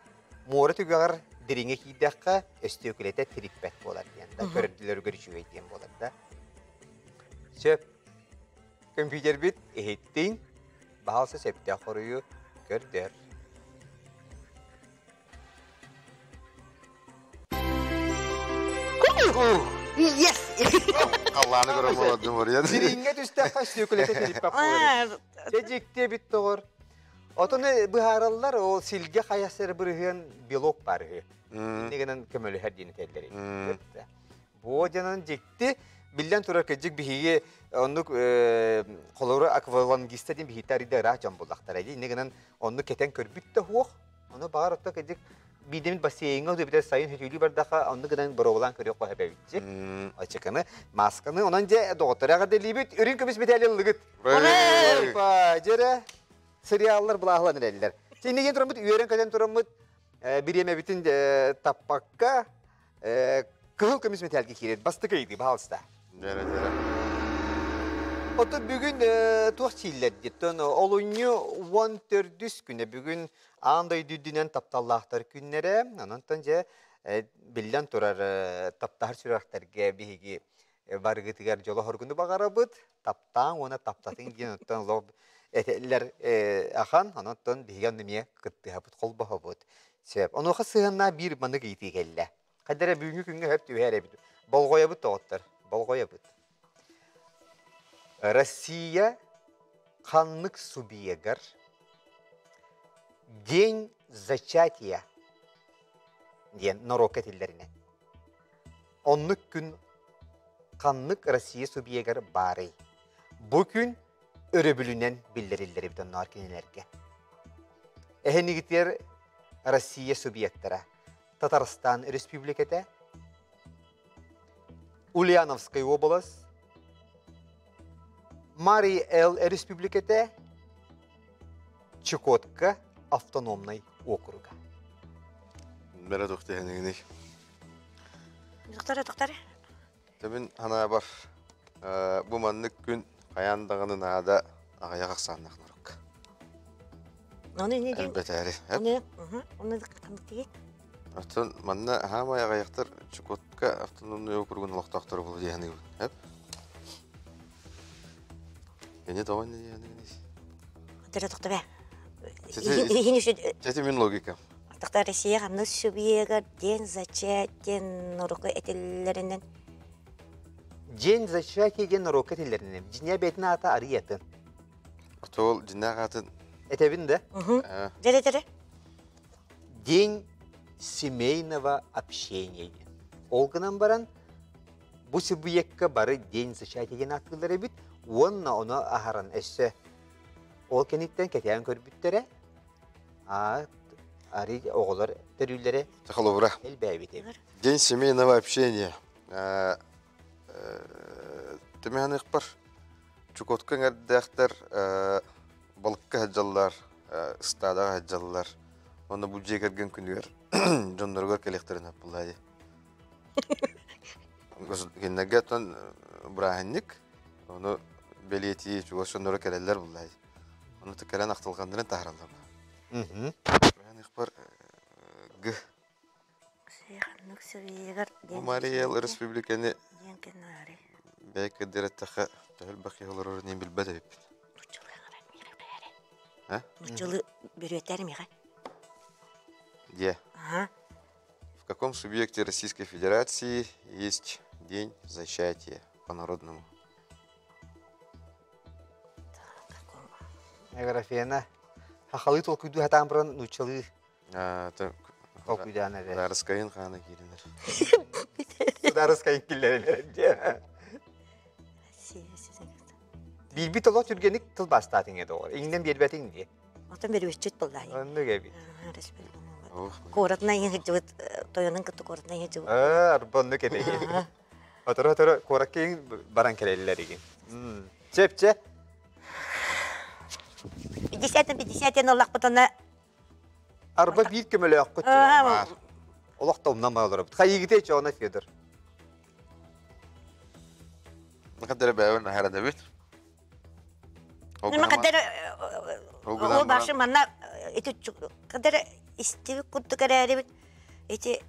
муора түгэҕэр дириҥэ киирдэххэ өстүөкүлэтэ тириппэт буолар диэн да, көрөрдүлэригэр үчүгэй диэн буолар да. Сөп. Компьютербит иһиттиҥ, баһаалса сөптөөх хоруйу көрдөр. Yes! Алланы көрөн болодум оруйан. Дириҥҥэ түстэххэ өстүөкүлэтэ тириппэт буолар. Дьэ дьикти эбит доҕор. Отон быһаараллар ол силгэ хайас эрэ бырыһыан белок бар үһү. Иннигинэн гынан көмөлөһөр диэн этэллэр. Бу дьонун дьикти биллэн турар кырдьык биһиги оннук холобура аквалангиста диэн биһиги арыйда ыраах дьон буллахтара дии. Инньэ гынан оннук кэтэн көрбүт да суох. Ону баҕар отто кырдьык биирдэмит бассейҥҥа эбэтэр сайын сөтүөлүү бардаха оннук гынан боруобалаан көрүөх эбэбитчи. Очеканы, масканы онон дьэ доҕоттор эҕэрдэлиибит. Үрүҥ көмүс медали ыллыгыт. Дьэрэ сериаллар былааһылан эрэллэр. Иннигин тураммыт үөрэн-көтөн тураммыт бириэмэбитин таппакка Кыһыл көмүс мэтээлгэ киирэр бастакы ыйытыы, баһаалыста. Дьэрэ, дьэрэ. Оттон бүгүн туох чииллэр диттон олунньу 14 күнэ бүгүн аан дойду үрдүнэн тапталлаахтар күннэрэ. Онон дьэ биллэн турар таптаһар сүрэхтэргэ биһиги барыгытыгар дьоло-хоргуну баҕарабыт. Таптааҥ уонна таптатыҥ диэн оттон олох этэллэр ахан, онон биһиги онно эмиэ кыттыһабыт, холбоһобут. Сөп. Онуоха сыһыаннаах биир маннык ыйытыы кэллэ. Хайда эрэ бүгүҥҥү күҥҥэ сөп түбэһэр эбит. Болҕойобут доҕоттор, болҕойобут. Россия ханнык субъегар День зачатия диэн норуокка этиллэринэн. Оннук күн ханнык Россия субъегар баарый? Бу күн өрөбүлүнэн биллэриллэр эбит онноор кинилэргэ. Эһэнигитигэр Россия субъектара Татарстан Республиката, Ульяновскай уобалас, Марий Эл Республиката, Чукотка автономнай округа. Бэрэ тохтиһэнигиний. Доктор, доктор. Тэбин ханаабар бу маннык күн хайаан даҕаны наада аҕыйах ахсааннаах норук. Оны не дейм? Элбэтээри. Оны, оны ханнык тиги? Оттон манна хаамай аҕыйахтар Чукотка автономный округун олохтоохторо буолу диэханыгын. Эп? Кини тоҕо не диэханыгын? Тара тохтобе. Эти мин логика. Тохта Россия ханнык субъегар день зачатия норука этиллэринэн День зачатия диэн норуокка этиллэринэн. Дьиҥэ бэйэтин аата арыйатын. Отол дьиннээх аатын Этэбин да? Дьэрэ дьэрэ. День семейного общения диэн. Ол гынан баран бу субъекка бары день зачатия диэн ааттыыллар эбит уонна ону аһаран өссө ол кэнниттэн кэтээн көрбүттэрэ арый оҕолор төрүүллэрэ Холобура. элбээбит эбит. День семейного общения. Түмэһаныхпар Чукотка эҥэрдээхтэр балыкка сылдьаллар, ыстаадаҕа сылдьаллар. Уонна бу дьиэ кэргэн күнүгэр дьонноругар кэлиэхтэрин сөп дии. Кинилэргэ оттон бырааһынньык, ону бэлиэтии чугас дьонноро кэлэллэр буллаа дии. Ону кэлэн ахтылҕаннарын таһаараллар. Бырааһынньыкпар г Бу Марий Эл Республиканы бэйэ кырдыратахха төһө элбэх киһи олорорун иһин билбэт эбиппит. Нуччалыы бүрүөтэр миэхэ. Где? В каком субъекте Российской Федерации есть День зачатия по-народному? Аграфена. Хахалыы толкуйдуу хатаан баран нууччалыы Толкуйдаан эрэ. Судаарыскайын хаана кииринэр. Судаарыскайын киллэринэр дьэ. Биирбит олох түргэнник тылбаастаатыҥ ээ доҕор. Иҥнэн биэрбэтиҥ дии. Отон берүөччүт буоллаа. Оннук эбит. Куоратынан иһирдьибит тойонун кытта куоратынан иһирдьибит. Аа, арба оннук эбит. Оторо-оторо куоракка баран кэлэллэр игин. Чеп, чэ. 50 50 оллахпытына Арба биир көмөлөөххүт Олох да умнан олоробут. Хайыгытай чоона Федор. Хаддара бэйэбин аһаранабыт. Нема кадара ол башы манна ити кадара истибит курдук эрээрибит ити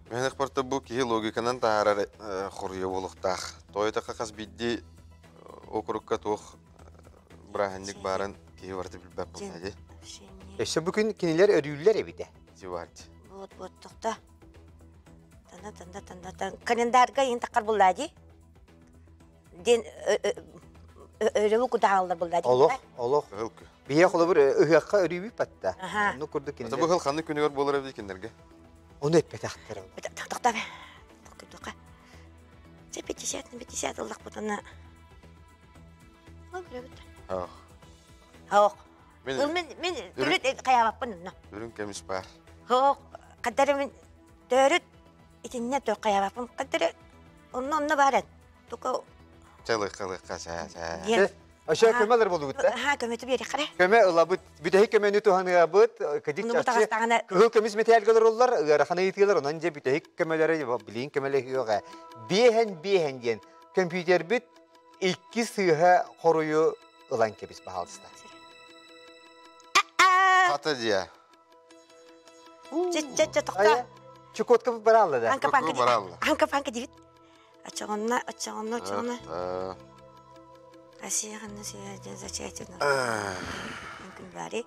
Мэнэх барта бу киһи логиканан таһаарар хоруйа буолуохтаах. Тоойотохха хас биирдии округка туох бырааһынньык баарын киһи барыта билбэт буолла дии. Өссө бу күн кинилэр өрүүллэр эбитэ. Диварди. Вот, вот, тохта. Танда, танда, танда, тан. Календарга иин таққар булла дии. Ден өрөбү кудааллар булла дии. Олох, олох. Бие холобур ыһыахха өрүүбүт батта. Онну курдук кинилэр. Бу хыл ханнык күнүгэр буолар эбит кинилэргэ? Ону эппэтэхтэр. Тохта бе. Тохта. Чэ 50 на 50 ыллахпытына Ох. Ох. Мин мин төрүт хайаабаппын онно. Үрүҥ көмүс баар. Ох, кадары мин төрүт итиннэ тök хайаабаппын. Кадары онно онно баар эн. Тука Чалыкка лыкка саа саа. Ошо көмөлөр болугут да? Ха, көмөтү биэри харе. Көмө ылабыт, бүтэһик көмөнү туһаныабыт, кыдик чахчы кыһыл көмүс металлга олороллар, ыарахан ыйытыылар, онон дьэ бүтэһик көмөлөрө билиин көмөлөһүөҕэ. Биэһэн биэһэн диэн компьютербит икки сыыһа хоруйу ылан кэбис, пожалуйста. Хата дия. Чэ, тоқта. Чукотка баралла да. Анка панка баралла. Анка панка дивит. Очоҕонно, очоҕонно, очоҕонно. Россия ханна сия зачатие күн баары.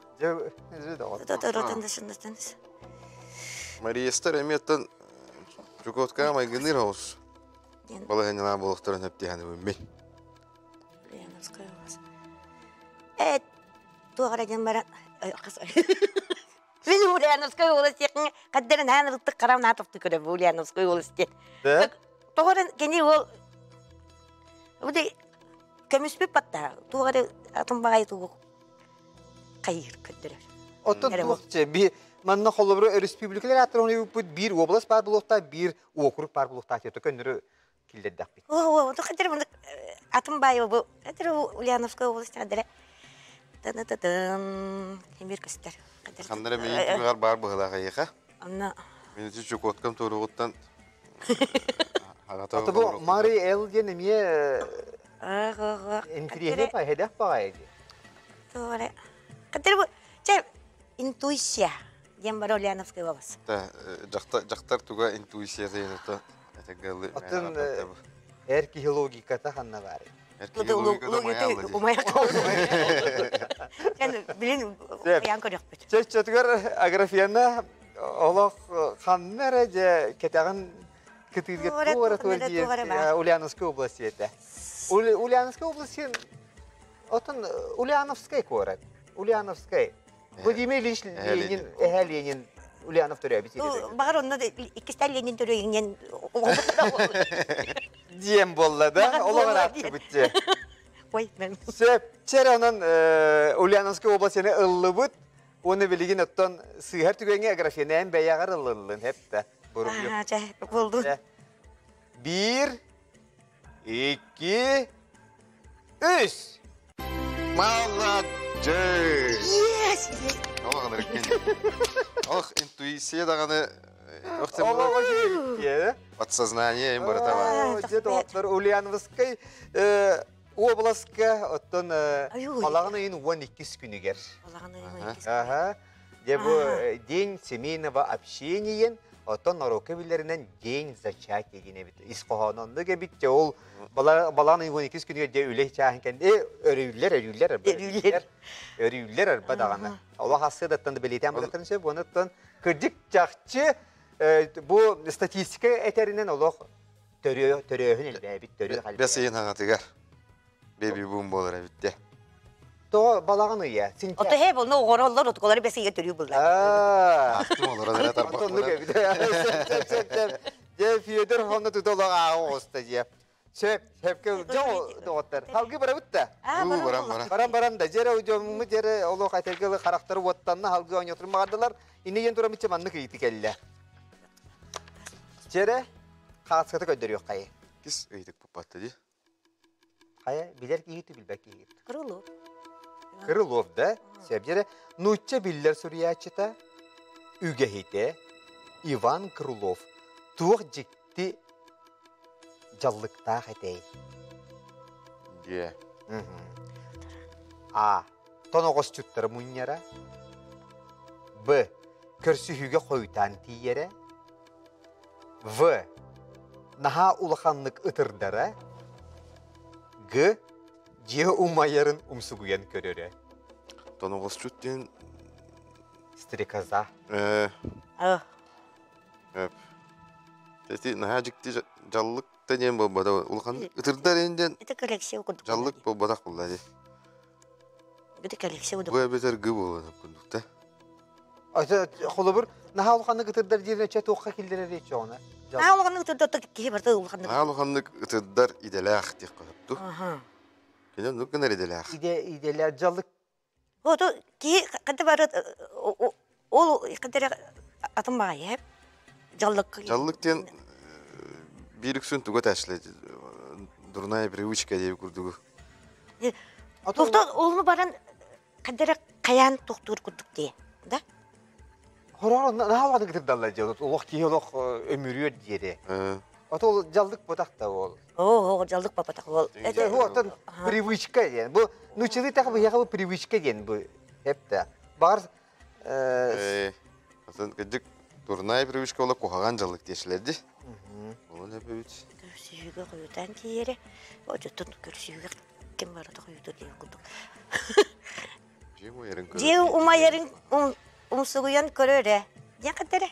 Мариестар эмиэттэн Чукоткаҕа майгыныыр оҕус. Балаһыанньалаах буолуохтарын сөптүһэн мин. Ульяновская область. Э, туох эрэ диэн баран Мин Ульяновская область диэххин хаддарын аан ырыттык харам наатовты көрөбү Ульяновская область диэн. Тоҕо эрэ кини ол көмүспүт баттаһа туох эрэ атын баҕайы тугу хайыыр көрдөрөр. Оттон туох би манна холобура өрөспүүбүлүкэлэр ааттарын биир уобалас баар буолуохтаах, биир уокурук баар буолуохтаах диэн көннөрү киллэрдэхпит. Оо, хадыр атын баайы бу хадыр Ульяновская область хадыр тын эмир көстөр. Ханнара миин түгэҕэр баар быһылаах эйиэхэ. Онно Мин ити Чукоткам туругуттан Ата бу Мари Эл диэн эмиэ интириэһинэй пайһэдэх баҕайы дии. Туора. Хадыр бу чэ интуиция диэн бар Ульяновская область. Дьахтар туга интуицията это Оттон эр киһи логиката ханна баарый? Эр киһи логиката умайа Билин уйан көрүөхпүт. Чөччөтүгэр Аграфена олох ханна эрэ дьэ кэтэҕин кытыырга туора туора Ульяновская область этэ. Ульяновская область оттон Ульяновскай куорат. Ульяновскай. Владимир Ильич Ленин, эһэ Ленин Ульянов төрөөбүт сирэ. Баҕар онно иккистээн Ленин төрөөйүҥнэн Диэн буолла да, олоҕор ааттыбыт дьэ. Ой, мен. Сөп, чэр онон Ульяновскай областьны ыллыбыт. Уонна билигин оттон сыыһар түгэҥҥэ Аграфенээн бэйэҕэр ылыллын, хэп да. Чэ, болду. Биир, икки, үс. Молодец! Yes! Олох ынырыккын. Олох интуиция даҕаны подсознание им барыта бар. Дьэ доҕоттор Ульяновскай уобаласка оттон балаҕан ыйын 12 күнүгэр. Балаҕан ыйын 12 Аха. Дьэ бу День семейного общения оттон норуокка биллэринэн День зачатия диэн эбит. Ис хоһооно оннук эбит. Дьэ ол балаҕан ыйын 12 күнүгэр дьэ үлэ чааһын кэннэ өрүүллэр өрүүллэр өрүүллэр өрүүллэр арба даҕаны. Олох ассыадаттан да бэлиэтээн барыахтарын сөп. Онуттан кырдьык чахчы бу статистика этэринэн олох төрөөһүн элбээбит төрүөх Бэс ыйын хаҥатыгар бэби-бум буолар эбит де. Тоҕо балаҕан ыйа? Ото хэ буну оҕороллор отукалары бэс ыйга төрүү буллар. Ахтым олорор эрэ тарбахтара. Дьэ Федор хонно тута олох ааҕа оҕуста дьэ. Сөп, сөпкө дьон доҕоттор. Халгы барабыт да? Баран баран. Баран баран да дьэрэ дьомму дьэрэ олох этэргэ харахтары уоттанна халгы оонньотурун баҕардылар. Инне диэн турамычча маннык ыйыты кэллэ. Дьэрэ хааската көрдөрүөххайы. Кис ыйытык паппатта ди. Хайа, билэр киһи билбэт киһи. Крылов. Крылов да? Сөп Нуучча биллэр суруйааччыта, үгэһитэ Иван Крылов туох дьикти дьаллыктаах этэй? Дьэ. А. Тоноҕосчуттары мунньара. Б. Көрсүһүүгэ хойутаан тиийэрэ. В. Наһаа улаханнык ытырдара. Г. Дьиэ умайарын умсугуйан көрөрө. Тоноҕосчут диэн Стрекоза. Эти наһаа дьикти дьаллык да диэн буолбата. Улахан ытырдар ин диэн Это коллекция курдук. дьаллык буолбатах буолла дии. Это коллекция Бу эбэтэр г буолуон курдук да. Холобур, наһаа улаханнык ытырдар диэн чэ туохха киллэрэр чоҕуна. Наһаа улаханнык ытырдар киһи барыта улаханнык. Наһаа улаханнык ытырдар идэлээх диэххэ сөптү. Кини оннук гынар идэлээх. Иде иделээх дьаллык. Ото киһи ханта бары ол ханта атын баҕайы дьаллык. Дьаллык диэн биир үксүн туга тэшлэ дурная привычка диэби курдугу. Тохто олну баран ханта хайаан тохтуур курдук дии да? Хороор наһаа улаханнык ытырдаллар дьэ олох киһи олох өмүрүөр диэри. Ото ол дьаллык ботах да ол. Оо, дьаллык бапатах ол. Это оттон привычка диэн. Бу нуччалыы тах быһыаха бу привычка диэн бу хепте. Баар Атын кырдьык дурная привычка ола куһаҕан дьаллык диэшилэрди. Олон эбит. Көрсүһүүгэ хойутаан тиийэрэ. Ототтон көрсүһүүгэ. Ким бара тохойута диэн курдук. Дьиэ умайарын умсугуйан көрөрө. Диэн хатара.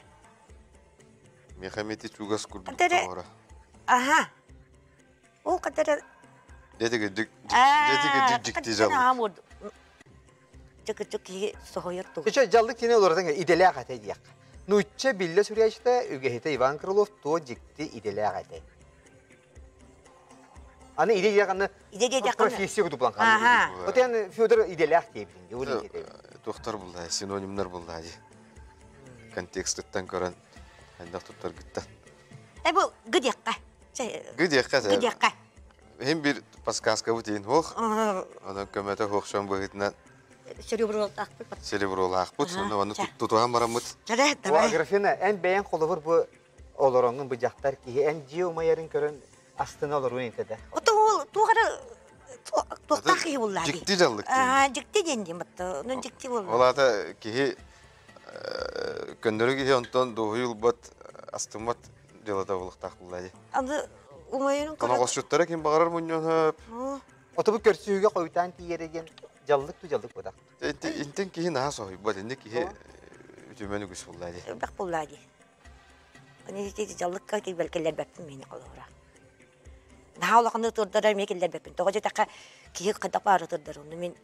Мехамити чугас курдук тоҕора. Аха. Ол хатара. Дэтиги дик дикти жаллык. Чыкычык киһи соһуйар тугу. Чэ жаллык тине олоротан иделээх этэ диэх. Нуучча биллэ сүрээчитэ үгэһитэ Иван Крылов туо дьикти иделээх этэ. Аны иде диэҕинэ Иде диэтэххинэ профессия кутуплан хаалла. Отен Федор иделээх диэбитин. Туохтар буллаа, синонимнар буллаа дии. Контекстыттан көрөн хайдах туттаргыттан. Э бу гыдиэххэ. Гыдиэххэ. Гыдиэххэ. Хим бир подсказка бут иин хуох. Онон көмөтө хуохшон быһыытынан Серебролаахпыт. Серебролаахпыт. Сонно оны тутуһан бараммыт. Давай. Аграфена, эн бэйэн холобур бу олороҥҥун бу дьахтар киһи эн дьиэ умайарын көрөн астына олоруон этэ. Ото ол туох эрэ туохтаах киһи буллаа дии. Дьикти дьаллык. Аа, дьикти диэн диэн батта. Онон дьикти буолла. Ол аата киһи көннөрү киһи онтон дуоһуйу ылбат, астыммат дьыалата буолуохтаах буллаа дии. Аны умайарын көрөн. Тоноҕосчуттара ким баҕарар мунньуон хөп. Ото бу көрсүһүүгэ хойутаан тиийэрэ диэн дьаллык ту дьаллык бутах. Интен киһи наһаа соһуйбат, инни киһи үтүмэн үгүс буллаа дии. Элбэх буллаа дии. Аны ити дьаллыкка киллэрбэппин миэнэ холобура. Наһаа улаханнык турдара эмиэ киллэрбэппин. Тоҕо диэтэххэ киһи хайдах баары турдар онну мин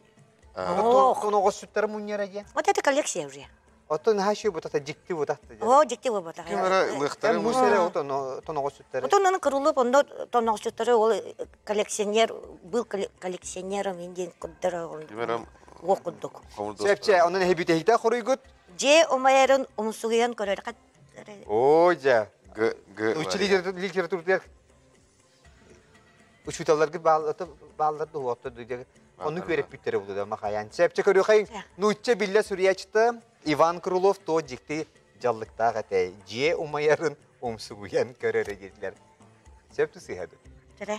Тоноҕосчуттары мунньара диэн. Вот это коллекция уже. Оттон наһаа үчүгэй бутата дьикти бутахта диэн. Оо, дьикти буолбатах. Ким эрэ ылыахтары Мус эрэ тоноҕосчуттары. Отон аны кырылып онно тоноҕосчуттары ол коллекционер был коллекционером диэн курдара Ким эрэ уох курдук. Сөпче, онон эһи хоруйгут. Дьиэ умайарын умсугуйан көрөр. Оо, дьэ. Г Г Нуучча литературатыгар учууталларгыт бааллар дуһуоттар Ону күөрэппиттэрэ булуда махаян. Сөпче көрүөхэй нуучча биллэ суруйааччыта Иван Крылов то дьикти дьаллыктаах этэ. Дьиэ умайарын умсугуйан көрөрө диэтилэр. Сөп сыһады. Төрө.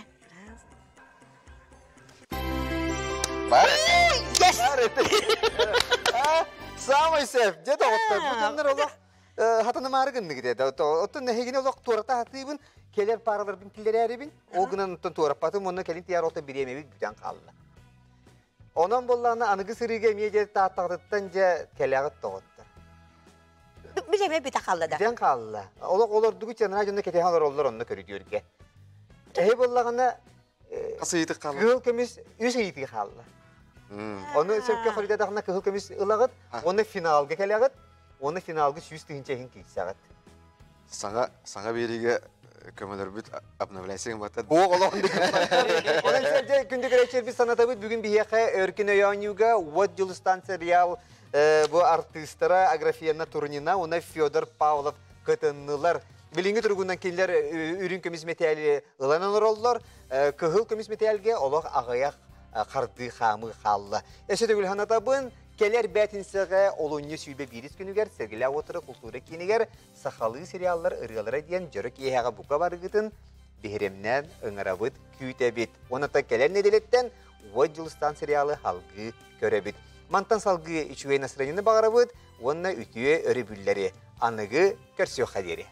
Бар. Самый сөп. Дьэ доҕоттор, бу дьоннор олох хатанымаары гынныгыт этэ. Оттон нэһигини олох туората хатыыбын, кэлэр параларбын киллэрээрибин, ол гынан оттон туораппатым, онно кэлин тиийэр оттон бириэмэбит бүтэн хаалла. Онон буоллаҕына аныгы сырыыга эмиэ дьэ тааттаҕытыттан дьэ кэлэҕит доҕоттор. Бириэмэ бүтэ хаалла да. Бүтэн хаалла. Олох олордугу чанара дьонно кэтэһэн олороллор онно көрүдүөргэ. Эһи буоллаҕына Хас ыйытык хаалла? Кыһыл көмүс үс ыйытыы хаалла. Ону сөпкө хоруйдатахына кыһыл көмүс ылаҕыт, уонна финалга кэлэҕит, уонна финалга 100 000 иһин киирсэҕит. Саҥа саҥа биэриигэ көмөлөрбүт обновляйся гымматтар. Буох олоҕун Онон сэрдэ күндү көрөөччүлэрбит санатабыт бүгүн биһиэхэ Өркүн өйөөнньүүгэ Уот Дьулустаан сериал бу артыыстара Аграфена Турнина уонна Федор Павлов кытыннылар. Билиҥҥи туругунан кинилэр үрүҥ көмүс мэтээли ылан олороллор. Кыһыл көмүс мэтээлгэ олох аҕыйах хардыы хаамыы хаалла. Өссө төгүл санатабын, кэлэр бээтинсэҕэ олунньу 21 күнүгэр Сэргэлээх уоттара култуура киинигэр сахалыы сериаллар ырыалара диэн дьоро киэһэҕэ бука барыгытын биһирэмнээн ыҥырабыт, күүтэбит. Уонна кэлэр нэдиэлэттэн Уот Дьулустаан сериалы салгыы көрөбүт. Мантан салгыы үчүгэй настроениены баҕарабыт уонна үтүө өрөбүллэри аныгы көрсүөххэ диэри.